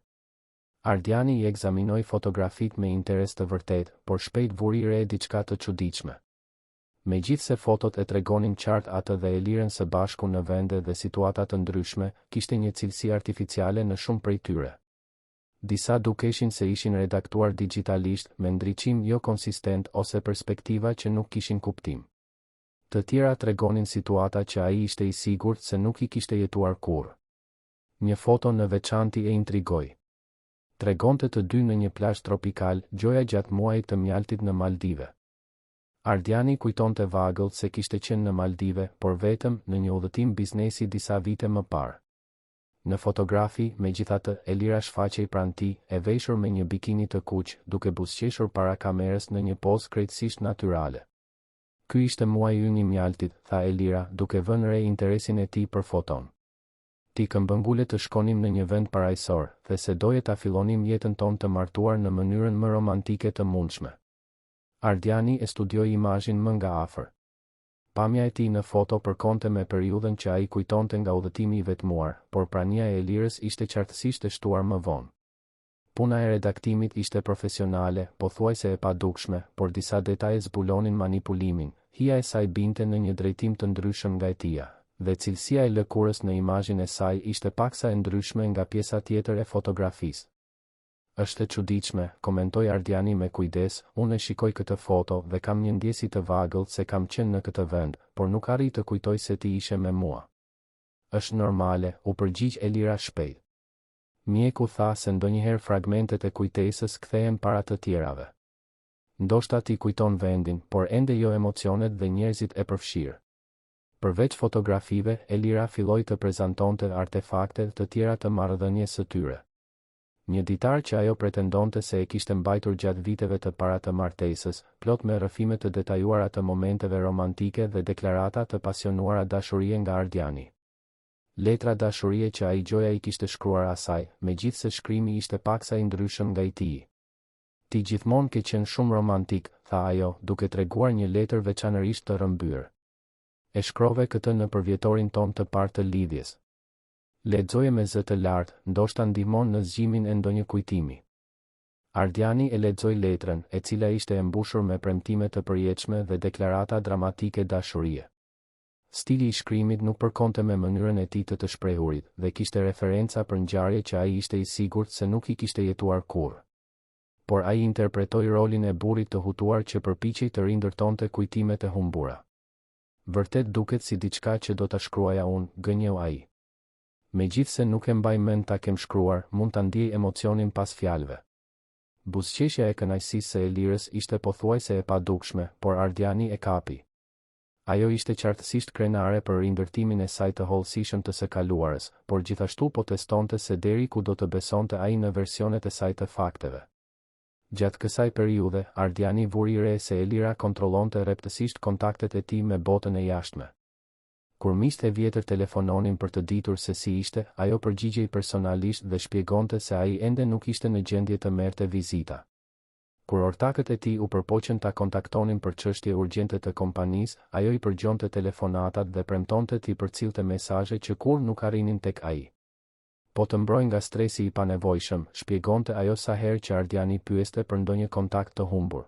Ardiani i ekzaminoi fotografitë me interes të vërtetë, por shpejt vuri re diçka të çuditshme. Megjithëse fotot e tregonin qartë atë dhe Elirën së bashku në vende dhe situata të ndryshme, kishte një cilësi artificiale në shumë prej tyre. Disa dukeshin se ishin redaktuar dixhitalisht, me ndriçim jo konsistent ose perspektiva që nuk kishin kuptim. Të tjera tregonin situata që ai ishte i sigurt se nuk i kishte jetuar kurrë. Një foto në veçanti e intrigoi. Tregonte të dy në një plazh tropikal, gjoja gjatë muajit të mjaltit në Maldive. Ardiani kujtonte vagëll se kishte qenë në Maldive, por vetëm në një udhëtim biznesi disa vite më parë. Në fotografi, megjithatë, Elira shfaqej pranë tij, e veshur me një bikini të kuq, duke buzëqeshur para kamerës në një pozë krejtësisht natyrale. Ky ishte muaji ynë i mjaltit, tha Elira, duke vënë re interesin e tij për foton. Ti këmbëngule të shkonim në një vend parajsor, the se doje ta fillonim jetën tonë të martuar në mënyrën më romantike të mundshme. Ardiani e studioi imazhin më nga afër. Pamja e tij në foto përkonte me periudhën që ai kujtonte nga udhëtimi i vetmuar, por prania e Elirës ishte qartësisht e shtuar më vonë. Puna e redaktimit ishte profesionale, pothuajse e padukshme, por disa detaje zbulonin manipulimin, hija e saj binte në një drejtim të ndryshëm nga e tija, dhe cilësia e lëkurës në imazhin e saj ishte paksa e ndryshme nga pjesa tjetër e fotografisë. Është e çuditshme, komentoi Ardiani me kujdes, unë e shikoj këtë foto dhe kam një ndjesi të vagëllt se kam qenë në këtë vend, por nuk arrij të kujtoj se ti ishe me mua. Është normale, u përgjigj Elira shpejt. Mjeku tha se ndonjëherë fragmentet e kujtesës kthehen para të tjerave. Ndoshta ti kujton vendin, por ende jo emocionet dhe njerëzit e përfshirë. Përveç fotografive, Elira filloi të prezantonte artefakte të tjera të marrëdhënies së tyre. Një ditar që ajo pretendonte se e kishte mbajtur gjatë viteve të para të martesës, plot me rrëfime të detajuara të momenteve romantike dhe deklarata të pasionuara dashurie nga Ardiani. Letra dashurie që ai gjoja i kishte shkruar asaj, megjithëse shkrimi ishte paksa i ndryshëm nga i tiji. Ti gjithmonë ke qenë shumë romantik, tha ajo, duke treguar një letër veçanërisht të rrëmbyer. E shkrove këtë në përvjetorin tonë të parë të lidhjes. Lexoje me zë të lartë, ndoshta ndihmon në zgjimin e ndonjë kujtimi. Ardiani e lexoi letrën, e cila ishte e mbushur me premtime të përjetshme dhe deklarata dramatike dashurie. Stili i shkrimit nuk përkonte me mënyrën e tij të të shprehurit, dhe kishte referenca për ngjarje që ai ishte i sigurt se nuk i kishte jetuar kurrë. Por ai interpretoi rolin e burrit të hutuar që përpiqej të rindërtonte kujtimet e humbura. Vërtet duket si diçka që do ta shkruaja unë, gënjeu ai. Megjithëse nuk e mbaj mend ta kem shkruar, mund ta ndiej emocionin pas fjalëve. Buzëqeshja e kënaqësisë së Elirës ishte pothuajse e padukshme, por Ardiani e kapi. Ajo ishte qartësisht krenare për rindërtimin e saj të hollësishëm të së kaluarës, por gjithashtu po testonte se deri ku do të besonte ai në versionet e saj të fakteve. Gjatë kësaj periudhe, Ardiani vuri re se Elira kontrollonte rreptësisht kontaktet e tij me botën e jashtme. Kur miqtë e vjetër telefononin për të ditur se si ishte, ajo përgjigjej personalisht dhe shpjegonte se ai ende nuk ishte në gjendje të merrte vizita. Kur ortakët e tij u përpoqën ta kontaktonin për çështje urgjente të kompanisë, ajo i përgjonte telefonatat dhe premtonte t'i përcillte mesazhe që kurrë nuk arrinin tek ai. Po të mbroj nga stresi i panevojshëm, shpjegonte ajo sa herë që Ardiani pyeste për ndonjë kontakt të humbur.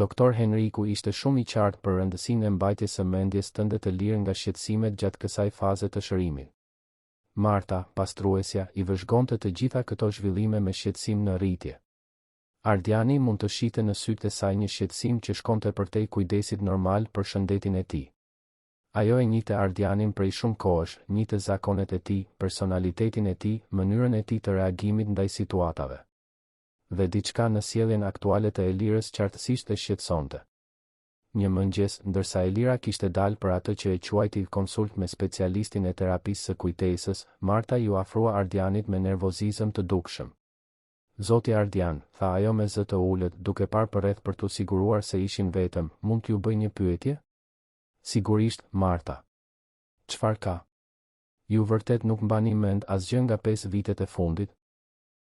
Doktor Henriku ishte shumë i qartë për rëndësinë e mbajtjes së mendjes tënde të lirë nga shqetësimet gjatë kësaj faze të shërimit. Marta, pastruesja, i vëzhgonte të gjitha këto zhvillime me shqetësim në rritje. Ardiani mund të shihte në sytë e saj një shqetësim që shkonte përtej kujdesit normal për shëndetin e tij. Ajo e njihte Ardianin prej shumë kohësh, njihte zakonet e tij, personalitetin e tij, mënyrën e tij të reagimit ndaj situatave. Dhe diçka në sjelljen aktuale të Elirës qartësisht e shqetësonte. Një mëngjes, ndërsa Elira kishte dalë për atë që e quajti konsultë me specialistin e terapisë së kujtesës, Marta iu afrua Ardianit me nervozizëm të dukshëm. Zoti Ardian, tha ajo me zë të ulët, duke parë përreth për t'u siguruar se ishin vetëm, mund t'ju bëj një pyetje? Sigurisht, Marta. Çfarë ka? Ju vërtet nuk mbani mend asgjë nga pesë vitet e fundit?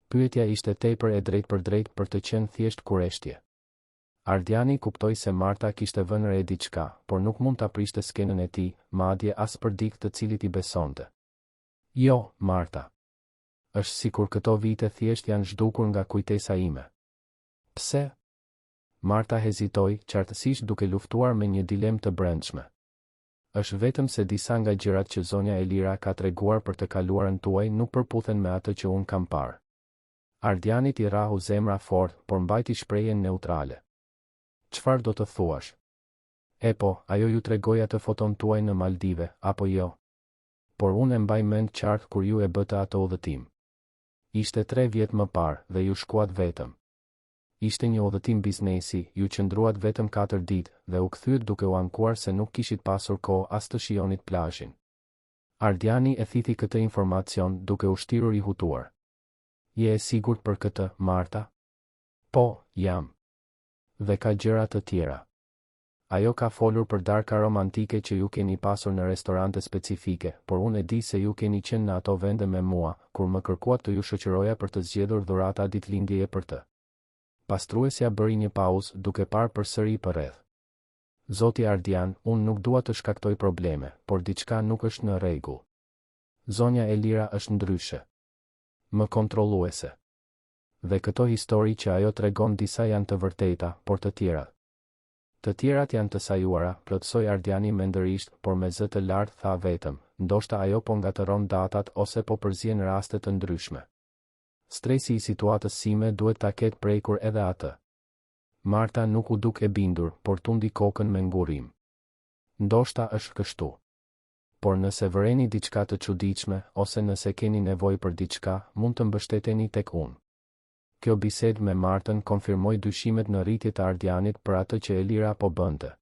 Pyetja ishte tepër e drejtpërdrejtë për të qenë thjesht kureshtje. Ardiani kuptoi se Marta kishte vënë re diçka, por nuk mund ta prishte skenën e tij, madje as për dikë të cilit i besonte. Jo, Marta. Është sikur këto vite thjesht janë zhdukur nga kujtesa ime. Pse? Marta hezitoi, qartësisht duke luftuar me një dilemë të brendshme. Është vetëm se disa nga gjërat që zonja Elira ka treguar për të kaluarën tuaj nuk përputhen me atë që unë kam parë. Ardianit i rrahu zemra fort, por mbajti shprehjen neutrale. Çfarë do të thuash? Epo, ajo ju tregoi atë foton tuaj në Maldive, apo jo? Por unë e mbaj mend qartë kur ju e bëtë atë udhëtim. Ishte tre vjet më parë, dhe ju shkuat vetëm. Ishte një udhëtim biznesi, ju qëndruat vetëm katër ditë, dhe u kthyet duke u ankuar se nuk kishit pasur kohë as të shijonit plazhin. Ardiani e thithi këtë informacion, duke u shtirur i hutuar. Je e sigurt për këtë, Marta? Po, jam. Dhe ka gjëra të tjera. Ajo ka folur për darka romantike që ju keni pasur në restorante specifike, por unë e di se ju keni qenë në ato vende me mua, kur më kërkuat të ju shoqëroja për të zgjedhur dhurata ditëlindjeje për të. Pastruesja bëri një pauzë, duke parë përsëri përreth. Zoti Ardian, unë nuk dua të shkaktoj probleme, por diçka nuk është në rregull. Zonja Elira është ndryshe. Më kontrolluese. Dhe këto histori që ajo tregon disa janë të vërteta, por të tjerat. Të tjerat janë të sajuara, plotësoi Ardiani mendërisht, por me zë të lartë tha vetëm, ndoshta ajo po ngatërron datat ose po përzien raste të ndryshme. Stresi i situatës sime duhet ta ketë prekur edhe atë. Marta nuk u duk e bindur, por tundi kokën me ngurrim. Ndoshta është kështu. Por nëse vëreni diçka të çuditshme, ose nëse keni nevojë për diçka, mund të mbështeteni tek unë. Kjo bisedë me Martën konfirmoi dyshimet në rritje të Ardianit për atë që Elira po bënte.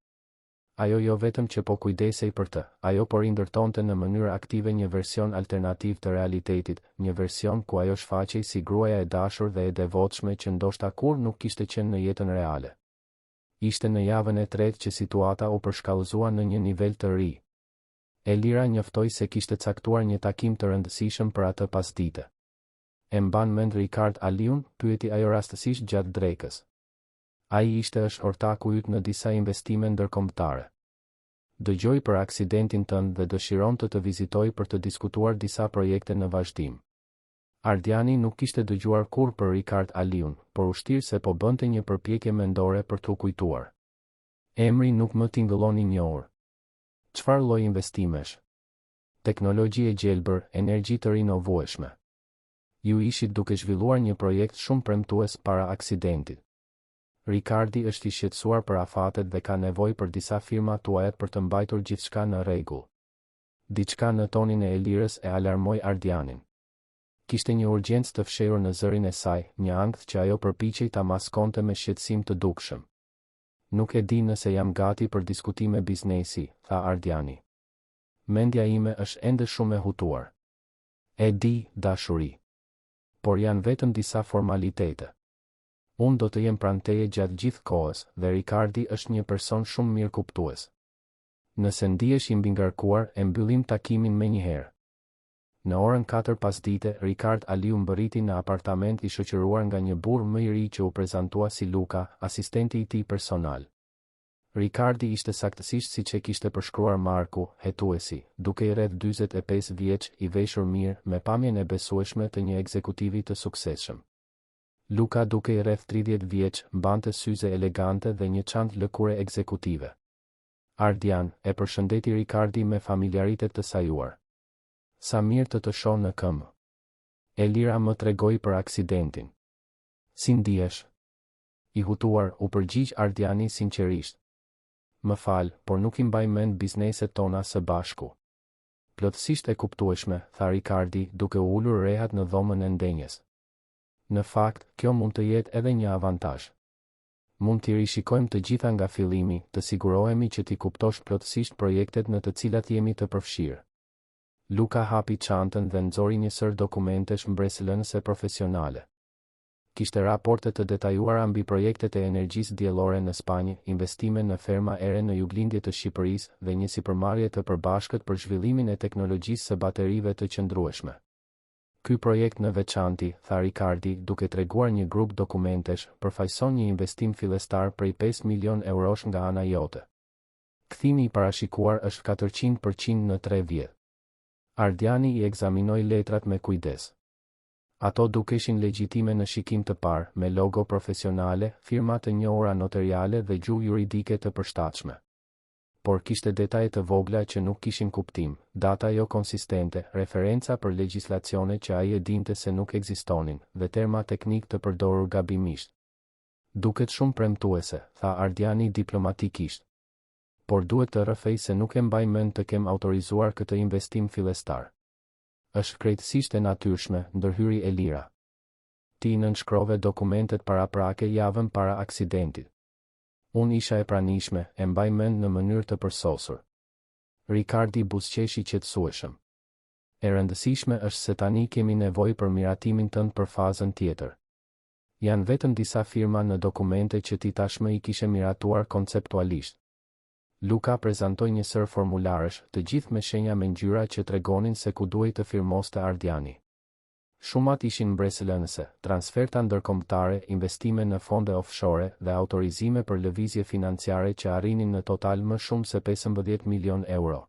Ajo jo vetëm që po kujdesej për të, ajo po rindërtonte në mënyrë aktive një version alternativ të realitetit, një version ku ajo shfaqej si gruaja e dashur dhe e devotshme që ndoshta kurrë nuk kishte qenë në jetën reale. Ishte në javën e tretë që situata u përshkallëzua në një nivel të ri. Elira njoftoi se kishte caktuar një takim të rëndësishëm për atë pasdite. E mban mend Rikard Aliun? pyeti ajo rastësisht gjatë drekës. Ai ishte është ortaku yt në disa investime ndërkombëtare. Dëgjoi për aksidentin tënd dhe dëshiron të të vizitojë për të diskutuar disa projekte në vazhdim. Ardiani nuk kishte dëgjuar kurrë për Rikard Aliun, por u shtir se po bënte një përpjekje mendore për t'u kujtuar. Emri nuk më tingëllon i njohur. Çfarë lloj investimesh? Teknologji e gjelbër, energji të rinovueshme. Ju ishit duke zhvilluar një projekt shumë premtues para aksidentit. Ricardi është i shqetësuar për afatet dhe ka nevojë për disa firma tuajat për të mbajtur gjithçka në rregull. Diçka në tonin e Elirës e alarmoi Ardianin. Kishte një urgjencë të fshehur në zërin e saj, një ankth që ajo përpiqej ta maskonte me shqetësim të dukshëm. Nuk e di nëse jam gati për diskutime biznesi, tha Ardiani. Mendja ime është ende shumë e hutuar. E di, dashuri. Por janë vetëm disa formalitete. Unë do të jem pranë teje gjatë gjithë kohës, dhe Ricardi është një person shumë mirëkuptues. Nëse ndihesh i mbingarkuar, e mbyllim takimin menjëherë. Në orën katër pasdite, Ricard Aliu mbërriti në apartament i shoqëruar nga një burrë më i ri që u prezantua si Luka, asistenti i tij personal. Ricardi ishte saktësisht siç e kishte përshkruar Marku, hetuesi, dukej rreth 45 vjeç, i veshur mirë, me pamjen e besueshme të një ekzekutivi të suksesshëm. Luka dukej rreth 30 vjeç, mbante syze elegante dhe një çantë lëkure ekzekutive. Ardian, e përshëndeti Ricardi me familjaritet të sajuar. Sa mirë të të shoh në këmbë. Elira më tregoi për aksidentin. Si ndihesh? I hutuar, u përgjigj Ardiani sinqerisht. Më fal, por nuk i mbaj mend bizneset tona së bashku. Plotësisht e kuptueshme, tha Ricardi, duke u ulur rehat në dhomën e ndenjjes. Në fakt, kjo mund të jetë edhe një avantazh. Mund t'i rishikojmë të gjitha nga fillimi, të sigurohemi që t'i kuptosh plotësisht projektet në të cilat jemi të përfshirë. Luka hapi çantën dhe nxori një sërë dokumentesh mbresëlënëse profesionale. Kishte raporte të detajuara mbi projektet e energjisë diellore në Spanjë, investime në ferma ere në juglindje të Shqipërisë dhe një sipërmarrje të përbashkët për zhvillimin e teknologjisë së baterive të qëndrueshme. Ky projekt në veçanti, tha Ricardi, duke treguar një grup dokumentesh, përfaqëson një investim fillestar prej 5 milionë eurosh nga ana jote. Kthimi i parashikuar është 400% në 3 vjet. Ardiani i ekzaminoi letrat me kujdes. Ato dukeshin legjitime në shikim të parë, me logo profesionale, firma të njohura noteriale dhe gjuhë juridike të përshtatshme. Por kishte detaje të vogla që nuk kishin kuptim, data jo konsistente, referenca për legjislacione që ai e dinte se nuk ekzistonin, dhe terma teknikë të përdorur gabimisht. Duket shumë premtuese, tha Ardiani diplomatikisht. Por duhet të rrëfej se nuk e mbaj mend të kem autorizuar këtë investim fillestar. Është krejtësisht e natyrshme, ndërhyri Elira. Ti i nënshkrove dokumentet paraprake javën para aksidentit. Unë isha e pranishme, e mbaj mend në mënyrë të përsosur. Ricardi buzëqeshi qetësueshëm. E rëndësishme është se tani kemi nevojë për miratimin tënd për fazën tjetër. Janë vetëm disa firma në dokumente që ti tashmë i kishe miratuar konceptualisht. Luka prezantoi një sërë formularësh, të gjithë me shenja me ngjyra që tregonin se ku duhej të firmoste Ardiani. Shumat ishin mbresëlënëse, transferta ndërkombëtare, investime në fonde offshore dhe autorizime për lëvizje financiare që arrinin në total më shumë se 15 milionë euro.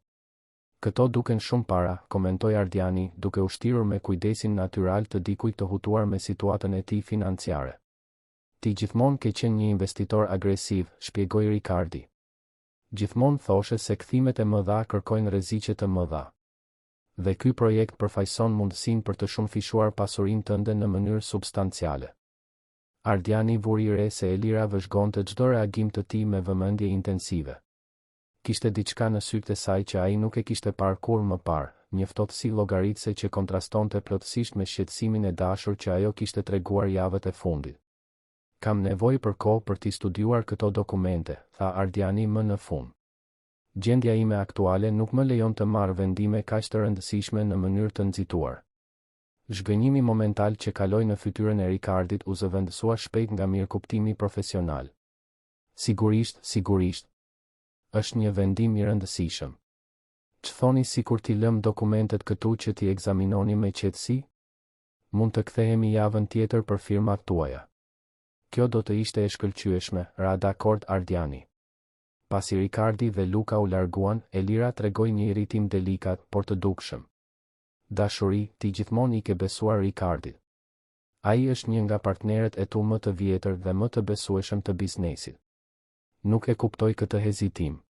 Këto duken shumë para, komentoi Ardiani, duke u shtirur me kujdesin natyral të dikujt të hutuar me situatën e tij financiare. Ti gjithmonë ke qenë një investitor agresiv, shpjegoi Ricardi. Gjithmonë thoshe se kthimet e mëdha kërkojnë rreziqe të mëdha. Dhe ky projekt përfaqëson mundësinë për të shumëfishuar pasurinë tënde në mënyrë substanciale. Ardiani vuri re se Elira vëzhgonte çdo reagim të tij me vëmendje intensive. Kishte diçka në sytë e saj që ai nuk e kishte parë kurrë më parë, një ftohtësi llogaritëse që kontrastonte plotësisht me shqetësimin e dashur që ajo kishte treguar javët e fundit. Kam nevojë për kohë për t'i studiuar këto dokumente, tha Ardiani më në fund. Gjendja ime aktuale nuk më lejon të marr vendime kaq të rëndësishme në mënyrë të nxituar. Zhgënjimi momental që kaloi në fytyrën e Ricardit u zëvendësua shpejt nga mirëkuptimi profesional. Sigurisht, sigurisht. Është një vendim i rëndësishëm. Ç'thoni sikur t'i lëmë dokumentet këtu që t'i ekzaminoni me qetësi? Mund të kthehemi javën tjetër për firmat tuaja. Kjo do të ishte e shkëlqyeshme, ra dakord Ardiani. Pasi Ricardi dhe Luka u larguan, Elira tregoi një irritim delikat, por të dukshëm. Dashuri, ti gjithmonë i ke besuar Ricardit. Ai është një nga partnerët e tu më të vjetër dhe më të besueshëm të biznesit. Nuk e kuptoj këtë hezitim.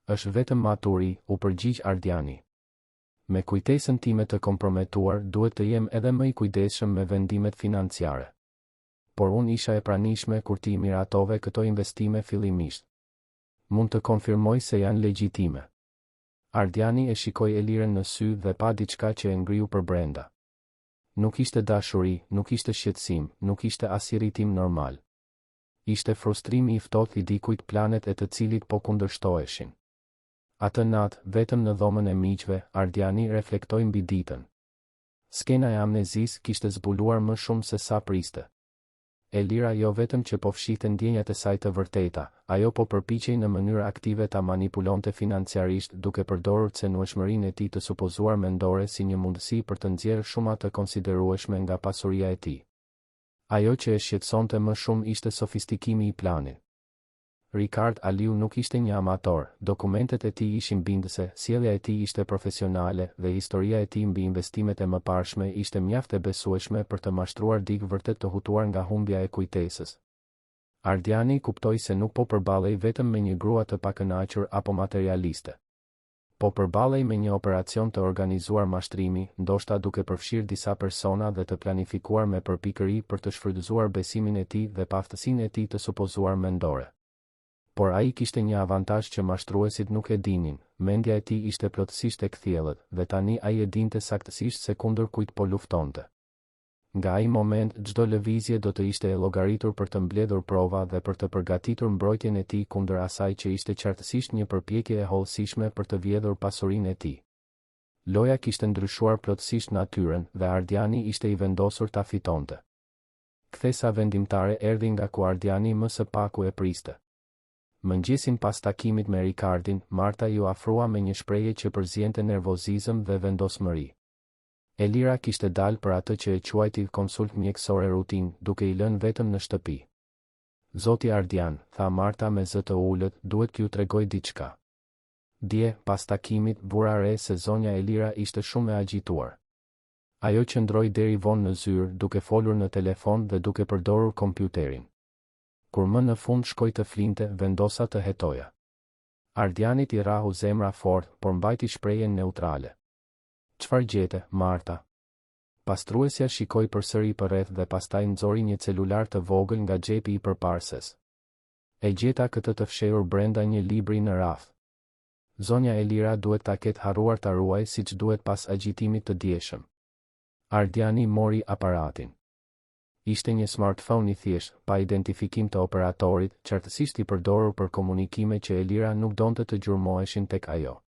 Është vetëm maturi, u përgjigj Ardiani. Me kujtesën time të komprometuar duhet të jem edhe më i kujdesshëm me vendimet financiare. Por unë isha e pranishme kur ti i miratove këto investime fillimisht. Mund të konfirmoj se janë legjitime. Ardiani e shikoi Elirën në sy dhe pa diçka që e ngriu përbrenda. Nuk ishte dashuri, nuk ishte shqetësim, nuk ishte as irritim normal. Ishte frustrimi i ftohtë i dikujt planet e të cilit po kundërshtoheshin. Atë natë, vetëm në dhomën e miqve, Ardiani reflektoi mbi ditën. Skena e amnezisë kishte zbuluar më shumë se sa priste. Elira jo vetëm që po fshihte ndjenjat e saj të vërteta, ajo po përpiqej në mënyrë aktive ta manipulonte financiarisht duke përdorur cenueshmërinë e tij të supozuar mendore si një mundësi për të nxjerrë shuma të konsiderueshme nga pasuria e tij. Ajo që e shqetësonte më shumë ishte sofistikimi i planit. Rikard Aliu nuk ishte një amator, dokumentet e tij ishin bindëse, sjellja e tij ishte profesionale dhe historia e tij mbi investimet e mëparshme ishte mjaft e besueshme për të mashtruar dikë vërtet të hutuar nga humbja e kujtesës. Ardiani kuptoi se nuk po përballej vetëm me një grua të pakënaqur apo materialiste. Po përballej me një operacion të organizuar mashtrimi, ndoshta duke përfshirë disa persona dhe të planifikuar me përpikëri për të shfrytëzuar besimin e tij dhe paaftësinë e tij të supozuar mendore. Por ai kishte një avantazh që mashtruesit nuk e dinin, mendja e tij ishte plotësisht e kthjellët, dhe tani ai e dinte saktësisht se kundër kujt po luftonte. Nga ai moment, çdo lëvizje do të ishte e llogaritur për të mbledhur prova dhe për të përgatitur mbrojtjen e tij kundër asaj që ishte qartësisht një përpjekje e hollësishme për të vjedhur pasurinë e tij. Loja kishte ndryshuar plotësisht natyrën dhe Ardiani ishte i vendosur ta fitonte. Kthesa vendimtare erdhi nga ku Ardiani më së paku e priste. Mëngjesin pas takimit me Rikardin, Marta iu afrua me një shprehje që përziente nervozizëm dhe vendosmëri. Elira kishte dalë për atë që e quajti konsultë mjekësore rutinë, duke i lënë vetëm në shtëpi. Zoti Ardian, tha Marta me zë të ulët, duhet t'ju tregoj diçka. Dje, pas takimit, vura re se zonja Elira ishte shumë e agjituar. Ajo qëndroi deri vonë në zyrë, duke folur në telefon dhe duke përdorur kompjuterin. Kur më në fund shkoi të flinte, vendosa të hetoja. Ardianit i rrahu zemra fort, por mbajti shprehjen neutrale. Çfarë gjete, Marta? Pastruesja shikoi përsëri përreth dhe pastaj nxori një celular të vogël nga xhepi i përparëses. E gjeta këtë të fshehur brenda një libri në raft. Zonja Elira duhet ta ketë harruar ta ruajë siç duhet pas agjitimit të djeshëm. Ardiani mori aparatin. Ishte një smartphone i thjeshtë, pa identifikim të operatorit, qartësisht i përdorur për komunikime që Elira nuk donte të gjurmoheshin tek ajo.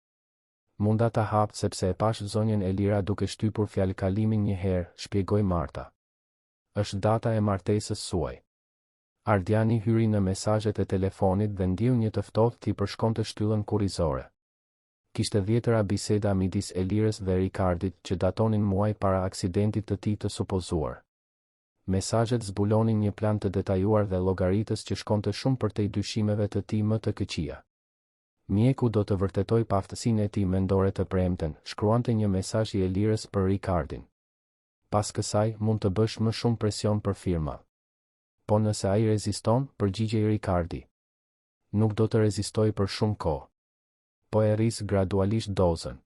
Munda ta hap sepse e pashë zonjën Elira duke shtypur fjalëkalimin një herë, shpjegoi Marta. Është data e martesës suaj. Ardiani hyri në mesazhet e telefonit dhe ndjeu një të ftohtë t'i përshkonte shtyllën kurrizore. Kishte dhjetëra biseda midis Elirës dhe Rikardit që datonin muaj para aksidentit të tij të supozuar. Mesazhet zbulonin një plan të detajuar dhe llogaritës që shkonte shumë përtej dyshimeve të tij më të këqija. Mjeku do të vërtetojë paaftësinë e tij mendore të premten, shkruante një mesazh i Elirës për Rikardin. Pas kësaj, mund të bësh më shumë presion për firma. Po nëse ai reziston, përgjigjej Rikardi. Nuk do të rezistojë për shumë kohë. Po e rris gradualisht dozën.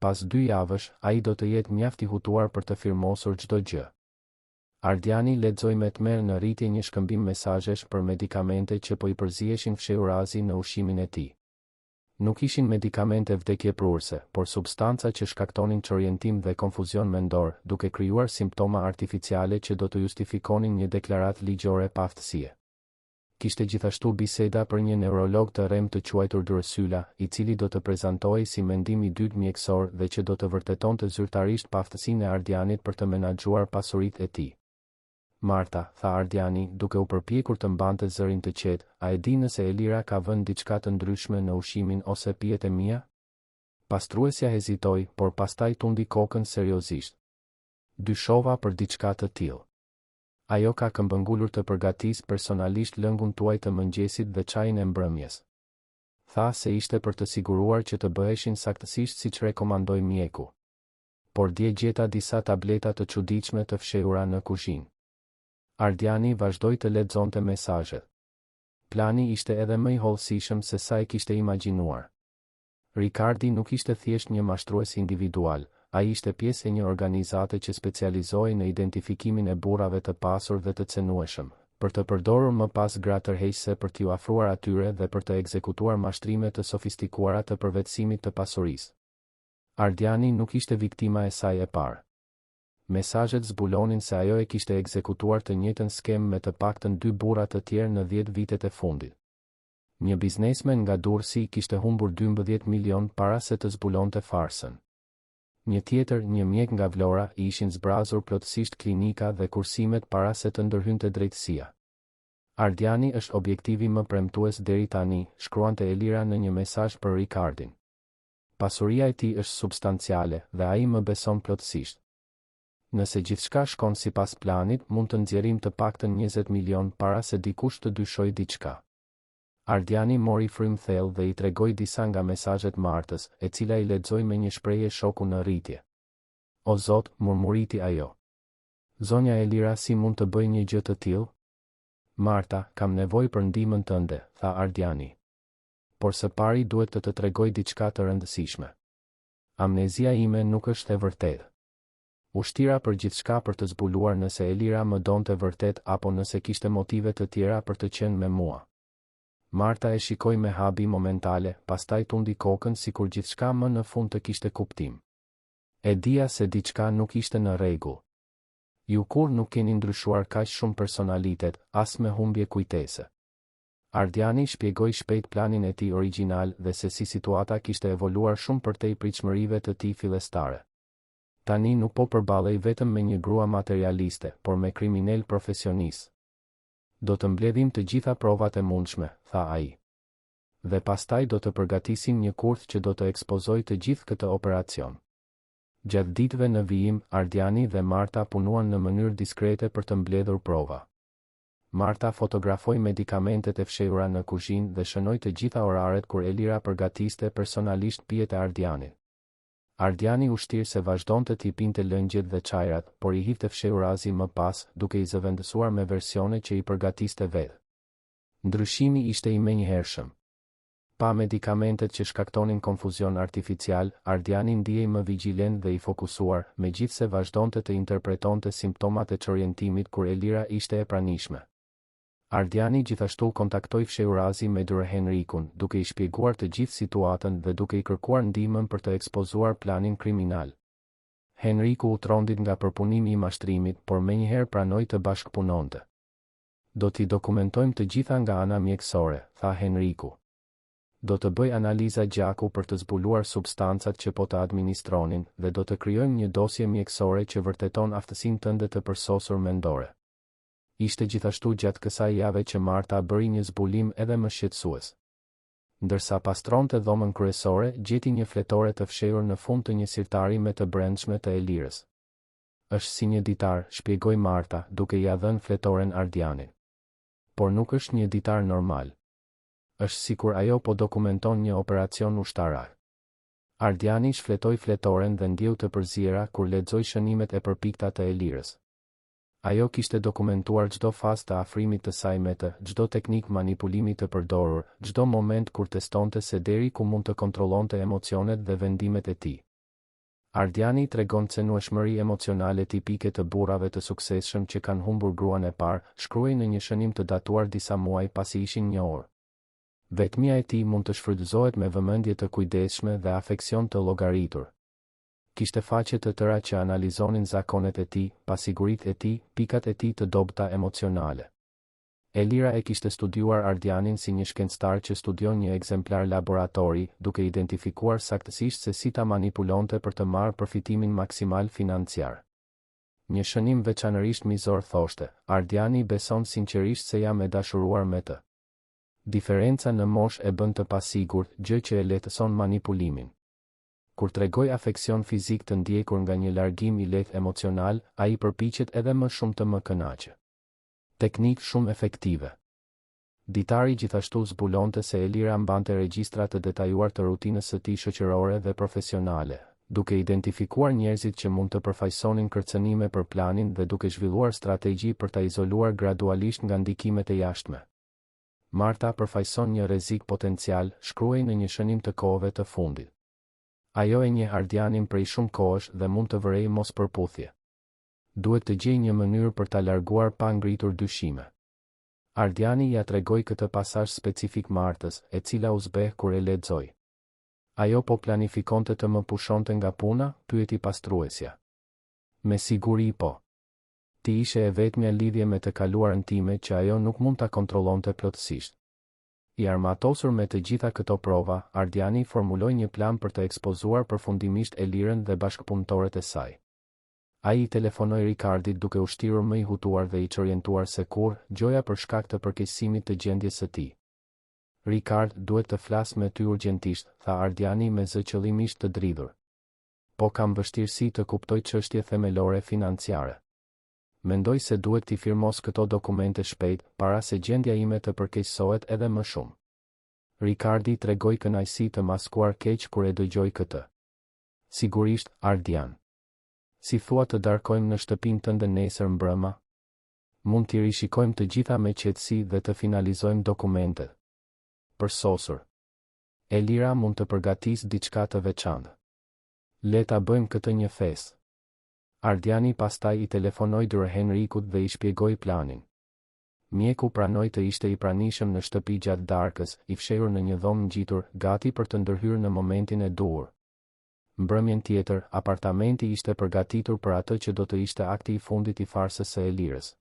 Pas dy javësh, ai do të jetë mjaft i hutuar për të firmosur çdo gjë. Ardiani lexoi me tmerr në rritje një shkëmbim mesazhesh për medikamente që po i përziheshin fshehurazi në ushqimin e tij. Nuk ishin medikamente vdekjeprurëse, por substanca që shkaktonin çorientim dhe konfuzion mendor, duke krijuar simptoma artificiale që do të justifikonin një deklaratë ligjore paaftësie. Kishte gjithashtu biseda për një neurolog të rremë të quajtur Drësyla, i cili do të prezantohej si mendim i dytë mjekësor dhe që do të vërtetonte zyrtarisht paaftësinë e Ardianit për të menaxhuar pasuritë e tij. Marta, tha Ardiani, duke u përpjekur të mbante zërin të qetë, a e di nëse Elira ka vënë diçka të ndryshme në ushqimin ose pijet e mia? Pastruesja hezitoi, por pastaj tundi kokën seriozisht. Dyshova për diçka të tillë. Ajo ka këmbëngulur të përgatisë personalisht lëngun tuaj të mëngjesit dhe çajin e mbrëmjes. Tha se ishte për të siguruar që të bëheshin saktësisht siç rekomandoi mjeku. Por dje gjeta disa tableta të çuditshme të fshehura në kuzhinë. Ardiani vazhdoi të lexonte mesazhet. Plani ishte edhe më i hollësishëm se sa e kishte imagjinuar. Ricardi nuk ishte thjesht një mashtrues individual, ai ishte pjesë e një organizate që specializohej në identifikimin e burrave të pasur dhe të cenueshëm, për të përdorur më pas gra tërheqëse për t'iu afruar atyre dhe për të ekzekutuar mashtrime të sofistikuara të përvetësimit të pasurisë. Ardiani nuk ishte viktima e saj e parë. Mesazhet zbulonin se ajo e kishte ekzekutuar të njëjtën skemë me të paktën dy burra të tjerë në dhjetë vitet e fundit. Një biznesmen nga Durrësi kishte humbur 12 milionë para se të zbulonte farsën. Një tjetër, një mjek nga Vlora, i ishin zbrazur plotësisht klinika dhe kursimet para se të ndërhynte drejtësia. Ardiani është objektivi më premtues deri tani, shkruante Elira në një mesazh për Ricardin. Pasuria e tij është substanciale dhe ai më beson plotësisht. Nëse gjithçka shkon sipas planit, mund të nxjerrim të paktën 20 milionë para se dikush të dyshojë diçka. Ardiani mori frymë thellë dhe i tregoi disa nga mesazhet Martës, e cila i lexoi me një shprehje shoku në rritje. O Zot, murmuriti ajo. Zonja Elira si mund të bëjë një gjë të tillë? Marta, kam nevojë për ndihmën tënde, tha Ardiani. Por së pari duhet të të tregoj diçka të rëndësishme. Amnezia ime nuk është e vërtetë. U shtira për gjithçka për të zbuluar nëse Elira më donte vërtet apo nëse kishte motive të tjera për të qenë me mua. Marta e shikoi me habi momentale, pastaj tundi kokën sikur gjithçka më në fund të kishte kuptim. E dija se diçka nuk ishte në rregull. Ju kurrë nuk keni ndryshuar kaq shumë personalitet, as me humbje kujtese. Ardiani shpjegoi shpejt planin e tij origjinal dhe se si situata kishte evoluar shumë përtej pritshmërive të tij fillestare. Tani nuk po përballej vetëm me një grua materialiste, por me kriminelë profesionistë. Do të mbledhim të gjitha provat e mundshme, tha ai. Dhe pastaj do të përgatisim një kurth që do të ekspozojë të gjithë këtë operacion. Gjatë ditëve në vijim, Ardiani dhe Marta punuan në mënyrë diskrete për të mbledhur prova. Marta fotografoi medikamentet e fshehura në kuzhinë dhe shënoi të gjitha oraret kur Elira përgatiste personalisht pijet e Ardianit. Ardiani u shtir se vazhdonte t'i pinte lëngjet dhe çajrat, por i hidhte fshehurazi më pas, duke i zëvendësuar me versione që i përgatiste vetë. Ndryshimi ishte i menjëhershëm. Pa medikamentet që shkaktonin konfuzion artificial, Ardiani ndihej më vigjilent dhe i fokusuar, megjithëse vazhdonte të interpretonte simptomat e çorientimit kur Elira ishte e pranishme. Ardiani gjithashtu kontaktoi fshehurazi me Dr. Henrikun, duke i shpjeguar të gjithë situatën dhe duke i kërkuar ndihmën për të ekspozuar planin kriminal. Henriku u trondit nga përpunimi i mashtrimit, por menjëherë pranoi të bashkëpunonte. Do t'i dokumentojmë të gjitha nga ana mjekësore, tha Henriku. Do të bëj analiza gjaku për të zbuluar substancat që po të administronin dhe do të krijojmë një dosje mjekësore që vërteton aftësinë tënde të përsosur mendore. Ishte gjithashtu gjatë kësaj jave që Marta bëri një zbulim edhe më shqetësues. Ndërsa pastronte dhomën kryesore, gjeti një fletore të fshehur në fund të një sirtari me të brendshme të Elirës. Është si një ditar, shpjegoi Marta, duke ia dhënë fletoren Ardianit. Por nuk është një ditar normal. Është sikur ajo po dokumenton një operacion ushtarak. Ardiani shfletoi fletoren dhe ndjeu të përziera kur lexoi shënimet e përpikta të Elirës. Ajo kishte dokumentuar çdo fazë të afrimit të saj me të, çdo teknikë manipulimi të përdorur, çdo moment kur testonte se deri ku mund të kontrollonte emocionet dhe vendimet e tij. Ardiani tregon cenueshmëri emocionale tipike të burrave të suksesshëm që kanë humbur gruan e parë, shkruhej në një shënim të datuar disa muaj pasi ishin njohur. Vetmia e tij mund të shfrytëzohet me vëmendje të kujdesshme dhe afeksion të llogaritur. Kishte faqe të tëra që analizonin zakonet e tij, pasiguritë e tij, pikat e tij të dobëta emocionale. Elira e kishte studiuar Ardianin si një shkencëtar që studion një ekzemplar laboratori, duke identifikuar saktësisht se si ta manipulonte për të marrë përfitimin maksimal financiar. Një shënim veçanërisht mizor thoshte, Ardiani beson sinqerisht se jam e dashuruar me të. Diferenca në moshë e bën të pasigurt, gjë që e lehtëson manipulimin. Kur tregoj afeksion fizik të ndjekur nga një largim i lehtë emocional, ai përpiqet edhe më shumë të më kënaqë. Teknikë shumë efektive. Ditari gjithashtu zbulonte se Elira mbante regjistra të detajuar të rutinës së tij shoqërore dhe profesionale, duke identifikuar njerëzit që mund të përfaqësonin kërcënime për planin dhe duke zhvilluar strategji për ta izoluar gradualisht nga ndikimet e jashtme. Marta përfaqëson një rrezik potencial, shkruhej në një shënim të kohëve të fundit. Ajo e njeh Ardianin prej shumë kohësh dhe mund të vërejë mospërputhje. Duhet të gjej një mënyrë për ta larguar pa ngritur dyshime. Ardiani ia tregoi këtë pasazh specifik Martës, e cila u zbeh kur e lexoi. Ajo po planifikonte të më pushonte nga puna? pyeti pastruesja. Me siguri po. Ti ishe e vetmja lidhje me të kaluarën time që ajo nuk mund ta kontrollonte plotësisht. I armatosur me të gjitha këto prova, Ardiani formuloi një plan për të ekspozuar përfundimisht Elirën dhe bashkëpunëtorët e saj. Ai i telefonoi Rikardit duke u shtirur më i hutuar dhe i çorientuar se kurrë, gjoja për shkak të përkeqësimit të gjendjes së tij. Rikard, duhet të flas me ty urgjentisht, tha Ardiani me zë qëllimisht të dridhur. Po kam vështirësi të kuptoj çështje themelore financiare. Mendoj se duhet t'i firmos këto dokumente shpejt, para se gjendja ime të përkeqësohet edhe më shumë. Rikardi tregoi kënaqësi të maskuar keq kur e dëgjoi këtë. Sigurisht, Ardian. Si thua të darkojmë në shtëpinë tënde nesër mbrëma? Mund t'i rishikojmë të gjitha me qetësi dhe të finalizojmë dokumentet. Përsosur. Elira mund të përgatisë diçka të veçantë. Le ta bëjmë këtë një festë. Ardiani pastaj i telefonoi Dr. Henrikut dhe i shpjegoi planin. Mjeku pranoi të ishte i pranishëm në shtëpi gjatë darkës, i fshehur në një dhomë ngjitur, gati për të ndërhyrë në momentin e duhur. Mbrëmjen tjetër, apartamenti ishte përgatitur për atë që do të ishte akti i fundit i farsës së Elirës.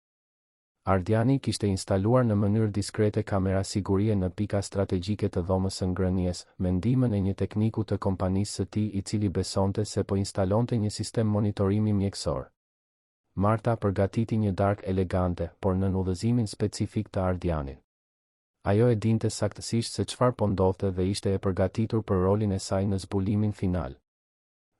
Ardiani kishte instaluar në mënyrë diskrete kamera sigurie në pika strategjike të dhomës së ngrënies, me ndihmën e një tekniku të kompanisë së tij i cili besonte se po instalonte një sistem monitorimi mjekësor. Marta përgatiti një darkë elegante, por nën udhëzimin specifik të Ardianit. Ajo e dinte saktësisht se çfarë po ndodhte dhe ishte e përgatitur për rolin e saj në zbulimin final.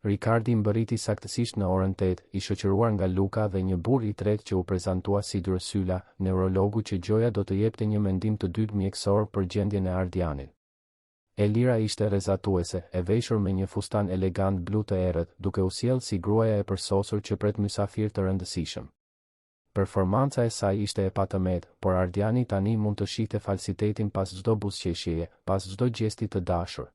Rikardi mbërriti saktësisht në orën tetë, i shoqëruar nga Luka dhe një burrë i tretë që u prezantua si Dr. Syla, neurologu që gjoja do të jepte një mendim të dytë mjekësor për gjendjen e Ardianit. Elira ishte rrezatuese, e veshur me një fustan elegant blu të errët, duke u sjellë si gruaja e përsosur që pret mysafirë të rëndësishëm. Performanca e saj ishte e patëmetë, por Ardiani tani mund të shihte falsitetin pas çdo buzëqeshjeje, pas çdo gjesti të dashur.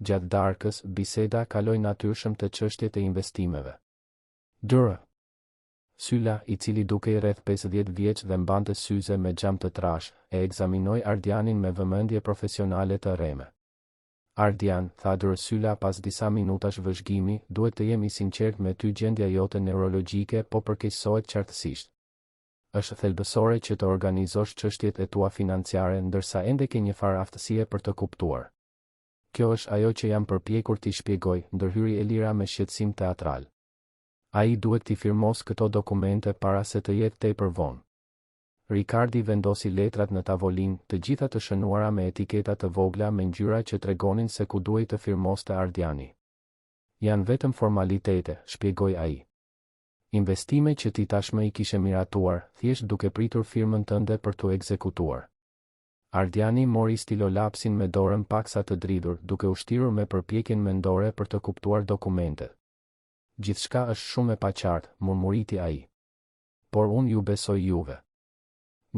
Gjatë darkës, biseda kaloi natyrshëm te çështjet e investimeve. Dr. Syla, i cili dukej rreth 50 vjeç dhe mbante syze me xham të trashë, e ekzaminoi Ardianin me vëmendje profesionale të rreme. Ardian, tha Dr. Syla pas disa minutash vëzhgimi, duhet të jem i sinqertë me ty gjendja jote neurologjike po përkeqësohet qartësisht. Është thelbësore që të organizosh çështjet e tua financiare ndërsa ende ke njëfarë aftësie për të kuptuar. Kjo është ajo që jam përpjekur t'i shpjegoj, ndërhyri Elira me shqetësim teatral. Ai duhet t'i firmosë këto dokumente para se të jetë tepër vonë. Rikardi vendosi letrat në tavolinë, të gjitha të shënuara me etiketa të vogla me ngjyra që tregonin se ku duhej të firmoste Ardiani. Janë vetëm formalitete, shpjegoi ai. Investime që ti tashmë i kishe miratuar, thjesht duke pritur firmën tënde për t'u ekzekutuar. Ardiani mori stilolapsin me dorën paksa të dridhur, duke u shtirur me përpjekjen mendore për të kuptuar dokumentet. Gjithçka është shumë e paqartë, murmuriti ai. Por unë ju besoj juve.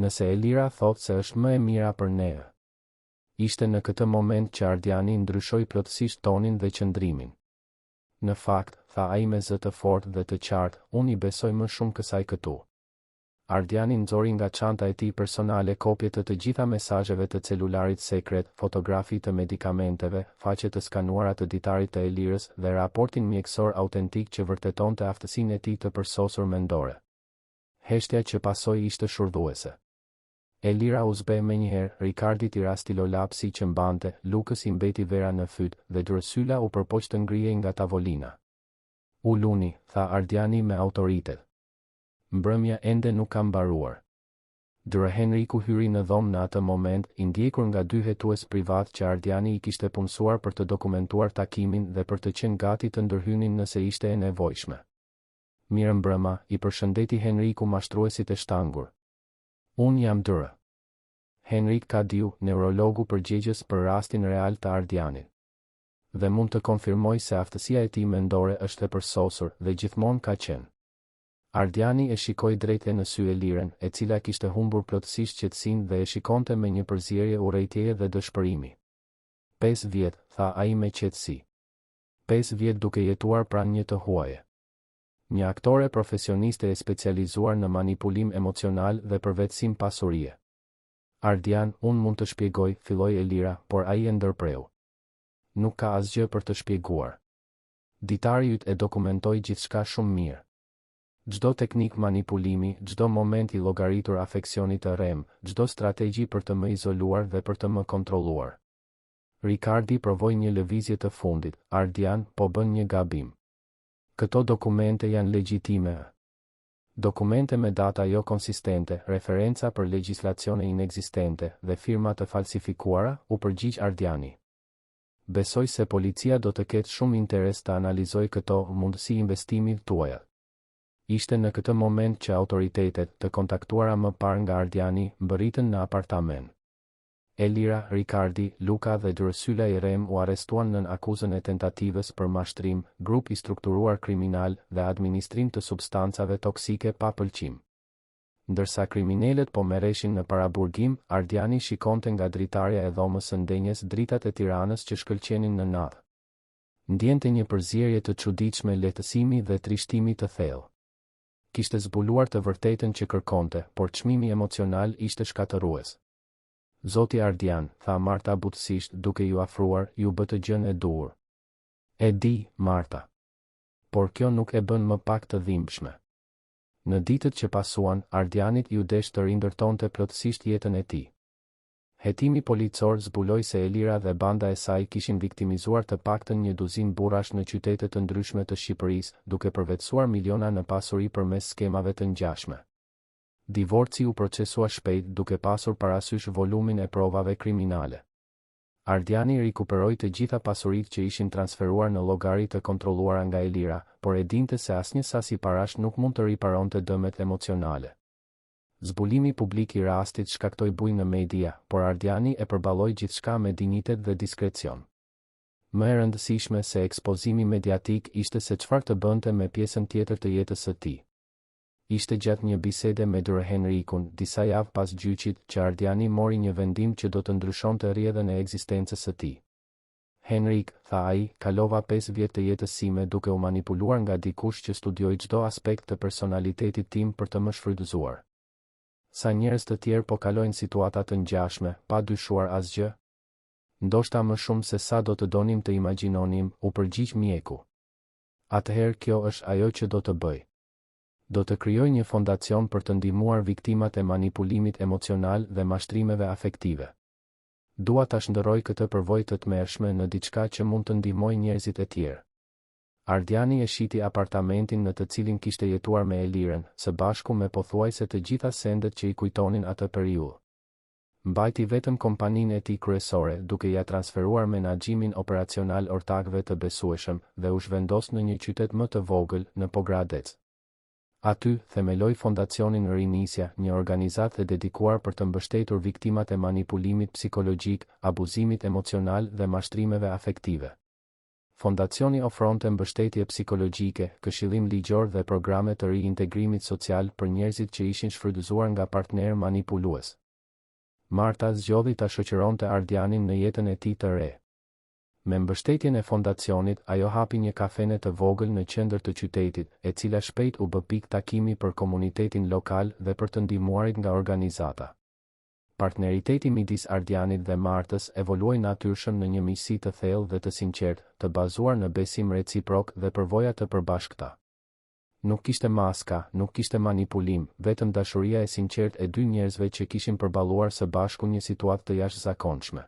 Nëse Elira thotë se është më e mira për ne. Ishte në këtë moment që Ardiani ndryshoi plotësisht tonin dhe qëndrimin. Në fakt, tha ai me zë të fortë dhe të qartë, unë i besoj më shumë kësaj këtu. Ardiani nxori nga çanta e tij personale kopje të të gjitha mesazheve të celularit sekret, fotografi të medikamenteve, faqe të skanuara të ditarit të Elirës dhe raportin mjekësor autentik që vërtetonte aftësinë e tij të përsosur mendore. Heshtja që pasoi ishte shurdhuese. Elira u zbeh menjëherë, Rikardit i ra stilolapsi që mbante, Lukës i mbeti vera në fyt, dhe Dr. Syla u përpoq të ngrihej nga tavolina. Uluni, tha Ardiani me autoritet. Mbrëmja ende nuk ka mbaruar. Dr. Henriku hyri në dhomë në atë moment, i ndjekur nga dy hetues privatë që Ardiani i kishte punësuar për të dokumentuar takimin dhe për të qenë gati të ndërhynin nëse ishte e nevojshme. Mirëmbrëma, i përshëndeti Henriku mashtruesit e shtangur. Unë jam Dr. Henrik Kadiu, neurologu përgjegjës për rastin real të Ardianit. Dhe mund të konfirmoj se aftësia e tij mendore është e përsosur dhe gjithmonë ka qenë. Ardiani e shikoi drejt e në sy Elirën, e cila kishte humbur plotësisht qetësinë dhe e shikonte me një përzierje urrejtjeje dhe dëshpërimi. Pesë vjet, tha ai me qetësi. Pesë vjet duke jetuar pranë një të huaje. Një aktore profesioniste e specializuar në manipulim emocional dhe përvetësim pasurie. Ardian, unë mund të shpjegoj, filloi Elira, por ai e ndërpreu. Nuk ka asgjë për të shpjeguar. Ditari yt e dokumentoi gjithçka shumë mirë. Çdo teknikë manipulimi, çdo moment i llogaritur afeksioni të rremë, çdo strategji për të më izoluar dhe për të më kontrolluar. Rikardi provoi një lëvizje të fundit, Ardian, po bën një gabim. Këto dokumente janë legjitime. Dokumente me data jo konsistente, referenca për legjislacione inekzistente dhe firma të falsifikuara, u përgjigj Ardiani. Besoj se policia do të ketë shumë interes të analizojë këto mundësi investimi tuaja. Ishte në këtë moment që autoritetet, të kontaktuara më parë nga Ardiani, mbërritën në apartament. Elira, Rikardi, Luka dhe Drsyla i rremë u arrestuan nën akuzën e tentativës për mashtrim, grup i strukturuar kriminal dhe administrim të substancave toksike pa pëlqim. Ndërsa kriminelët po merreshin në paraburgim, Ardiani shikonte nga dritarja e dhomës së ndenjes dritat e Tiranës që shkëlqenin në natë. Ndjente një përzierje të çuditshme lehtësimi dhe trishtimi të thellë. Kishte zbuluar të vërtetën që kërkonte, por çmimi emocional ishte shkatërrues. Zoti Ardian, tha Marta butësisht duke iu afruar, ju bëtë gjënë e duhur. E di, Marta. Por kjo nuk e bën më pak të dhimbshme. Në ditët që pasuan, Ardianit iu desh të rindërtonte plotësisht jetën e tij. Hetimi policor zbuloi se Elira dhe banda e saj kishin viktimizuar të paktën një duzinë burrash në qytete të ndryshme të Shqipërisë, duke përvetësuar miliona në pasuri përmes skemave të ngjashme. Divorci u procesua shpejt duke pasur parasysh volumin e provave kriminale. Ardiani rikuperoi të gjitha pasuritë që ishin transferuar në llogari të kontrolluara nga Elira, por e dinte se asnjë sasi parash nuk mund të riparonte dëmet emocionale. Zbulimi publik i rastit shkaktoi bujë në media, por Ardiani e përballoi gjithçka me dinjitet dhe diskrecion. Më e rëndësishme se ekspozimi mediatik ishte se çfarë të bënte me pjesën tjetër të jetës së tij. Ishte gjatë një bisede me Dr. Henrikun, disa javë pas gjyqit, që Ardiani mori një vendim që do të ndryshonte rrjedhën e ekzistencës së tij. Henrik, tha ai, kalova pesë vjet të jetës sime duke u manipuluar nga dikush që studioi çdo aspekt të personalitetit tim për të më shfrytëzuar. Sa njerëz të tjerë po kalojnë situata të ngjashme, pa dyshuar asgjë? Ndoshta më shumë se sa do të donim të imagjinonim, u përgjigj mjeku. Atëherë kjo është ajo që do të bëj. Do të krijoj një fondacion për të ndihmuar viktimat e manipulimit emocional dhe mashtrimeve afektive. Dua ta shndërroj këtë përvojë të tmerrshme në diçka që mund të ndihmojë njerëzit e tjerë. Ardiani e shiti apartamentin në të cilin kishte jetuar me Elirën, së bashku me pothuajse të gjitha sendet që i kujtonin atë periudhë. Mbajti vetëm kompaninë e tij kryesore, duke ia transferuar menaxhimin operacional ortakëve të besueshëm, dhe u zhvendos në një qytet më të vogël, në Pogradec. Aty, themeloi Fondacionin Rinisja, një organizatë e dedikuar për të mbështetur viktimat e manipulimit psikologjik, abuzimit emocional dhe mashtrimeve afektive. Fondacioni ofronte mbështetje psikologjike, këshillim ligjor dhe programe të riintegrimit social për njerëzit që ishin shfrytëzuar nga partnerë manipulues. Marta zgjodhi ta shoqëronte Ardianin në jetën e tij të re. Me mbështetjen e fondacionit, ajo hapi një kafene të vogël në qendër të qytetit, e cila shpejt u bë pikë takimi për komunitetin lokal dhe për të ndihmuarit nga organizata. Partneriteti midis Ardianit dhe Martës evoluoi natyrshëm në një miqësi të thellë dhe të sinqertë, të bazuar në besim reciprok dhe përvoja të përbashkëta. Nuk kishte maska, nuk kishte manipulim, vetëm dashuria e sinqertë e dy njerëzve që kishin përballuar së bashku një situatë të jashtëzakonshme.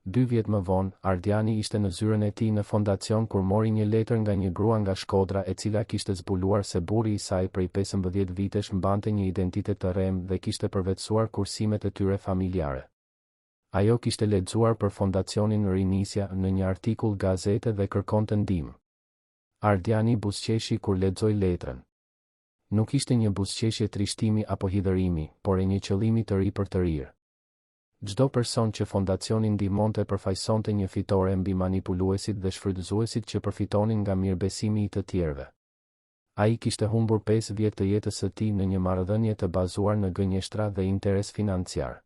Dy vjet më vonë, Ardiani ishte në zyrën e tij në fondacion kur mori një letër nga një grua nga Shkodra e cila kishte zbuluar se burri i saj prej 15 vitesh mbante një identitet të rremë dhe kishte përvetësuar kursimet e tyre familjare. Ajo kishte lexuar për fondacionin Rinisja në një artikull gazete dhe kërkonte ndihmë. Ardiani buzëqeshi kur lexoi letrën. Nuk ishte një buzëqeshje trishtimi apo hidhërimi, por e një qëllimi të ripërtërirë. Çdo person që fondacioni ndihmonte përfaqësonte një fitore mbi manipuluesit dhe shfrytëzuesit që përfitonin nga mirëbesimi i të tjerëve. Ai kishte humbur pesë vjet të jetës së tij në një marrëdhënie të bazuar në gënjeshtra dhe interes financiar.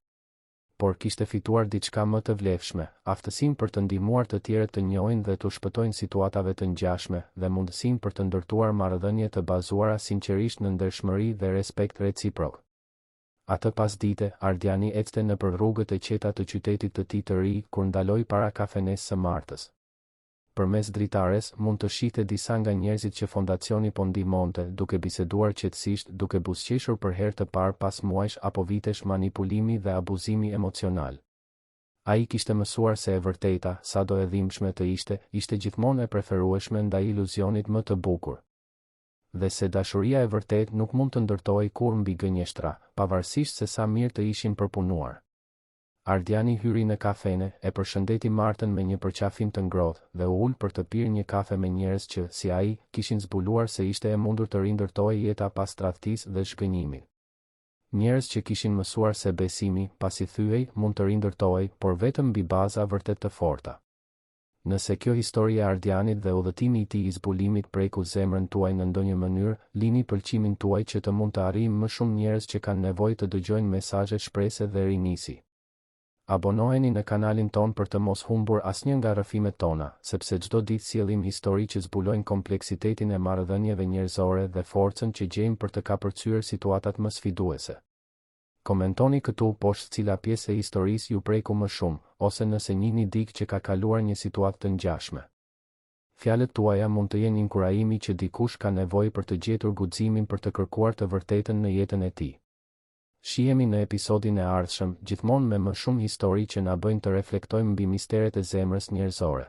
Por kishte fituar diçka më të vlefshme, aftësinë për të ndihmuar të tjerët të njohin dhe t'u shpëtojnë situatave të ngjashme, dhe mundësinë për të ndërtuar marrëdhënie të bazuara sinqerisht në ndershmëri dhe respekt reciprok. Atë pasdite, Ardiani ecte nëpër rrugët e qeta të qytetit të tij të ri, kur ndaloi para kafenesë së Martës. Përmes dritares, mund të shihte disa nga njerëzit që fondacioni po ndihmonte, duke biseduar qetësisht, duke buzëqeshur për herë të parë pas muajsh apo vitesh manipulimi dhe abuzimi emocional. Ai kishte mësuar se e vërteta, sado e dhimbshme të ishte, ishte gjithmonë e preferueshme ndaj iluzionit më të bukur. Dhe se dashuria e vërtetë nuk mund të ndërtohej kurrë mbi gënjeshtra, pavarësisht se sa mirë të ishin përpunuar. Ardiani hyri në kafene, e përshëndeti Martën me një përqafim të ngrohtë, dhe u ul për të pirë një kafe me njerëz që, si ai, kishin zbuluar se ishte e mundur të rindërtohej jeta pas tradhtisë dhe zhgënjimit. Njerëz që kishin mësuar se besimi, pasi thyhej, mund të rindërtohej, por vetëm mbi baza vërtet të forta. Nëse kjo histori e Ardianit dhe udhëtimi i tij i zbulimit preku zemrën tuaj në ndonjë mënyrë, lini pëlqimin tuaj që të mund të arrijmë më shumë njerëz që kanë nevojë të dëgjojnë mesazhe shprese dhe rinisi. Abonoheni në kanalin tonë për të mos humbur asnjë nga rrëfimet tona, sepse çdo ditë sjellim histori që zbulojnë kompleksitetin e marrëdhënieve njerëzore dhe forcën që gjejmë për të kapërcyer situatat më sfiduese. Komentoni këtu poshtë cila pjesë e historisë ju preku më shumë, ose nëse njihni dikë që ka kaluar një situatë të ngjashme. Fjalët tuaja mund të jenë inkurajimi që dikush ka nevojë për të gjetur guximin për të kërkuar të vërtetën në jetën e tij. Shihemi në episodin e ardhshëm, gjithmonë me më shumë histori që na bëjnë të reflektojmë mbi misteret e zemrës njerëzore.